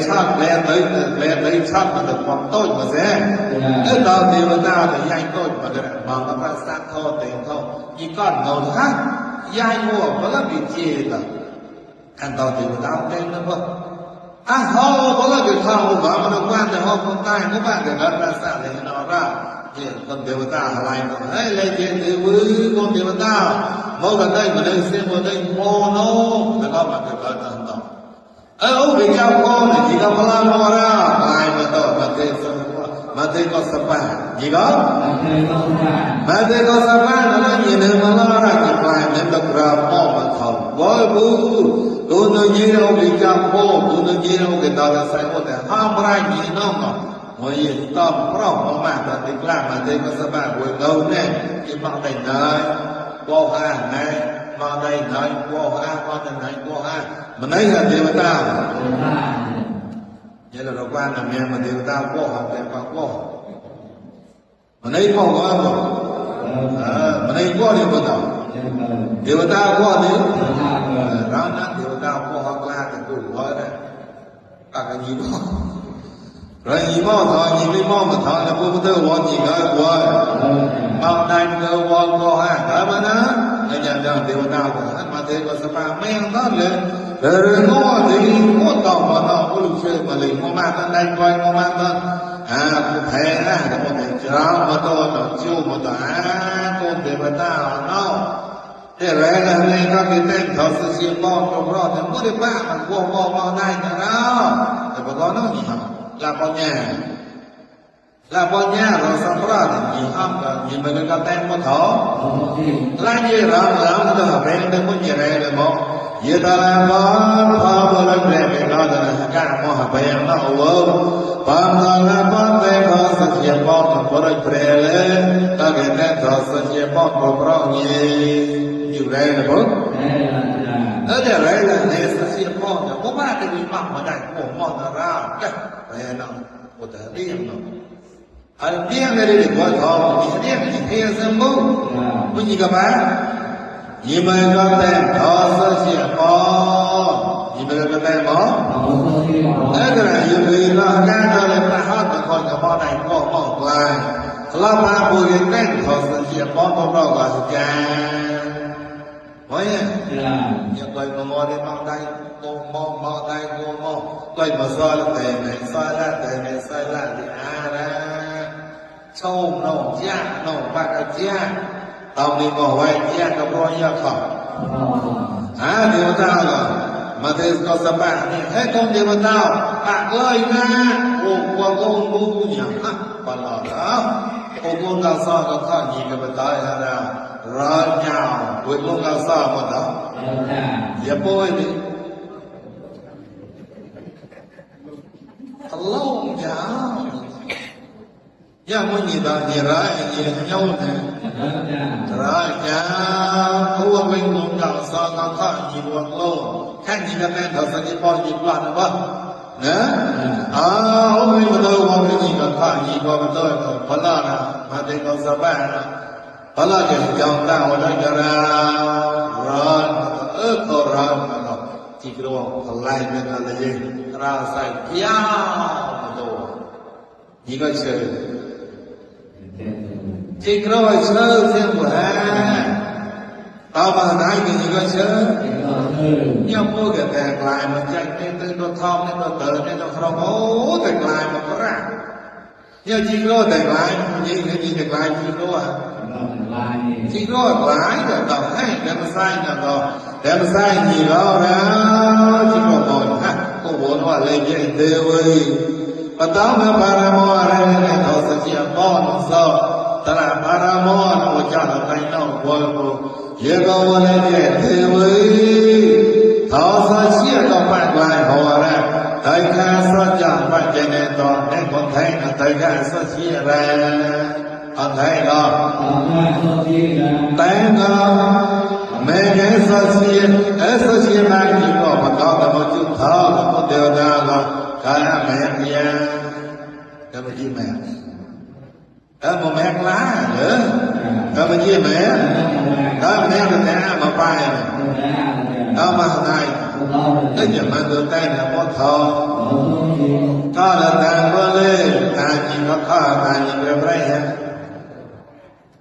tới sát mà đượcความต้นมาเสียตอนเดียวตาแต่ยังต้นมาได้มองกับสร้างท่อเต็มท่ออีก้อนเงาฮะยายหัวมันก็มีเจี๊ยบขั้นตอนเดียวตาเต็มนะพ่อเขามันก็เป็นข้าวหวานมันว่างแต่ห้องคนใต้ก็บ้านแต่ละราษฎรเลยนอร่าเนี่ยคนเดียวตาอะไรก็เฮ้ยเลยเจี๊ยบเดียวคนเดียวตามองกันได้มาได้เสียมาได้โมโนแล้วก็มาเกิดการต่อông bị trao con thì chỉ có làm hoa ra ai mà tôi mà thế có sapa gì đó mà thế có sapa nó nhìn thấy mà lo ra chỉ phải nên tập ra mò mà thầu với bu tôi nói gì đâu bị trao con tôi nói gì đâu cái đó là sai một cái ham ra gì nó mà mọi gì tao pro mà thì làm mà thế có sapa buổi đầu này chỉ bằng tay này bao hàng này mà đây này bao hàng mà đây này bao hàng mình ấy là điều ta vậy là đầu quan là mẹ mà điều ta có học để có mình ấy có không mình ấy có điều mà đâu điều ta có điều đó là điều ta có học là cái tuổi thôi đấy cả cái gì đó rồi gì mà thôi gì mà thôi là cô tư quan gì cái quan bao đây cơ quan có ha đó mà nó anh nhận rằng điều ta của anh mà thế có sao mà men đó lên rồi nó thì có tao mà nó có lúc chơi mà liền có mang tên đây coi có mang tên cụ thể là một cái cháu mà tôi nó chiêu mà tôi con để mà tao nó để lại là này các cái tên thọ sự siêng con trong đó thì có được ba mà qua này cả đó thì bà con nó gì hả là con nhà rồi xong ra thì nhìn âm cả nhìn mình cái tên có thọ là như rằng là nó là bên đây có gì đây là một giờ ta làm con phá bờ lên để cái đó là cả một hàng bèn nó ôm phàm ta làm con để có sự chia con của đời trẻ lên ta cái tên có sự chia con của con như đây là bốn ở đây là để sự chia con có ba cái gì mà đại của con nó ra cái này nó có thể điên nó điên này để gọi thọ điên thì thiêng sớm bố có gì cả ba vì mình có tên thọ sơ chia con vì mình có tên đó thế là vì nó ra cho nên ta hát được con cái món này có món lại là ba buổi tên thọ sơ chia con có đó là sự cha vậy nhá tôi mà mò đi mò đây mò đây mò tôi mà soi là tề này soi ra thì ra sâu nồng cha nồng ba cái cha tao đi ngồi quay cha có bao nhiêu khẩu điều tao là mà thế có sao bạn hết công điều tao bạn ơi ra qua con bu nhỉ còn là đó con tao sao có thằng gì cái bên tay ra rồi nhào với con tao sao mà đó giờ bôi đi lâu chả giờ muốn gì đó gì ra gì nhau nè ra chả thua bên con tao sao có thằng gì buồn lâu ค่นี้ก็แม่นเขาสักปอยิบล้านบ่นะไม่มาดูว่าไม่ยิงก็ข้ายิงก็มาดูพลานะมาเด็กก็สบายนะพลาจะยอมได้ว่าได้จะร้อนก็ร้อนนะที่กลัวพลายเป็นอะไรยิ่งราใส่ยาวมาดูนี่ก็เชื่อที่กลัวเชื่อเสียงแหวนต่อมาไหนก็นี่ก็เชื่อเนี่ยพวกแต่กลายมันใจเนี่ยตัวทองเนี่ยตัวเต๋อเนี่ยตัวครองโอ้แต่กลายมันก็รักเนี่ยที่กลัวแต่กลายมันยิ่งแต่กลายที่กลัวที่กลัวกลายแต่ต่อให้แต่มาใส่เนี่ยต่อแต่มาใส่นี่เราแล้วที่กลัวบ่นฮะก็บ่นว่าเลยยิ่งเดือดเว้ยปะต้องมาปารามอะไรเนี่ยเขาสัจจะป้อนสอบตลาดปารามอนะว่าจะอะไรนอกวัวเยอะก็วันนี้เดือดเว้ยเขาสัจจะก็ปัดไว้หัวแล้วแต่ข้าสัจจะปัดใจในตอนในคนไทยนะแต่ข้าสัจจะอะไรคนไทยก็แต่ก็ไม่ใช่สัจจะสัจจะนั่งอยู่ก็พอเขาแต่พอจุดเท้าก็เดียวดายก็การแม่เนี่ยก็ไม่ยิ้มแม่một mẹ lá nữa có bao nhiêu mẹ có mẹ là mẹ mà bay đó mà này cái giờ mà được tay là có thò có là ta có lên ta chỉ có kho ta chỉ về đây hả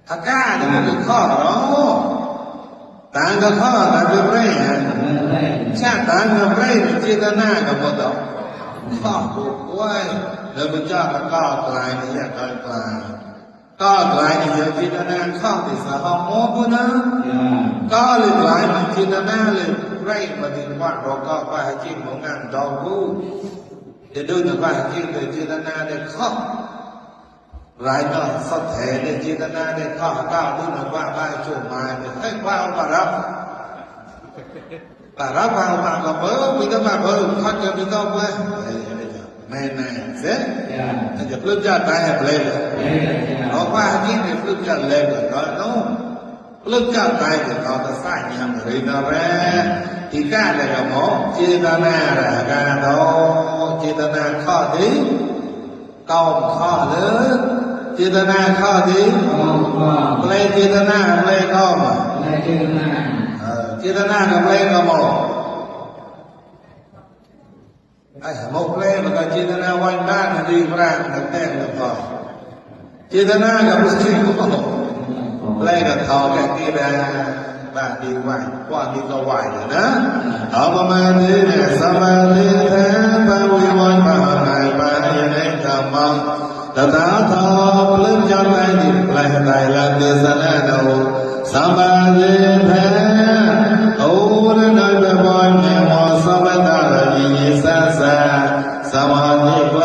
ta cá thì nó được kho đó ta có kho ta về đây hả cha ta về đây thì chia ta na cả một đó kho quay rồi mình cho ta co lại thì ya coi lạiก็กลายเป็นจินตนาเข้าติดสหโมกุนะก็เลยกลายเป็นจินตนาเลยไรมาถึงว่าเราก็ไปหาจิ้มของงานดอกกูจะดูถึงว่าจิ้มเลยจินตนาได้เข้ารายก็สดแท้ได้จินตนาได้เข้าก้าวดูหนึ่งว่าไปช่วงมาเนี่ยให้ว่าเอามารับมาก็เบอร์มีแต่มาเบอร์เขาจะมีต้องไว้ไม่แน่เสียถ้าจะปลื้มใจตายให้เปลี่ยนเพราะว่าที่นี่ปลื้มใจเล่นก็น้อยนู้นปลื้มใจตายก็ต่อแต่สร้างยังหรือนาแร่ที่ก้าเลยกับหมอจิตนาแหละการโตจิตนาข้อที่ก้าวข้อหรือจิตนาข้อที่เปลี่ยนจิตนาเปลี่ยนข้อมาจิตนากับเปลี่ยนก็หมอmột lẽ mà cáiจิตนาวันด้านดีพระนั่นแต่งแล้วก็จิตนากับมุสลิมก็แลกกับเขาแค่ที่ได้บ้านดีไหวกว่าดีก็ไหวนะเอาประมาณนี้เนี่ยสมาธิแท้บาวิวันบาหายบาอย่างนี้ทำมังแต่ถ้าทำเลื่อนจำได้ดิแปลใจละเดือดแน่นอนสมาธิแท้โอ้ได้ได้บ่อยแม่หมอสบายตาละยิ่งสาสมาธิแปล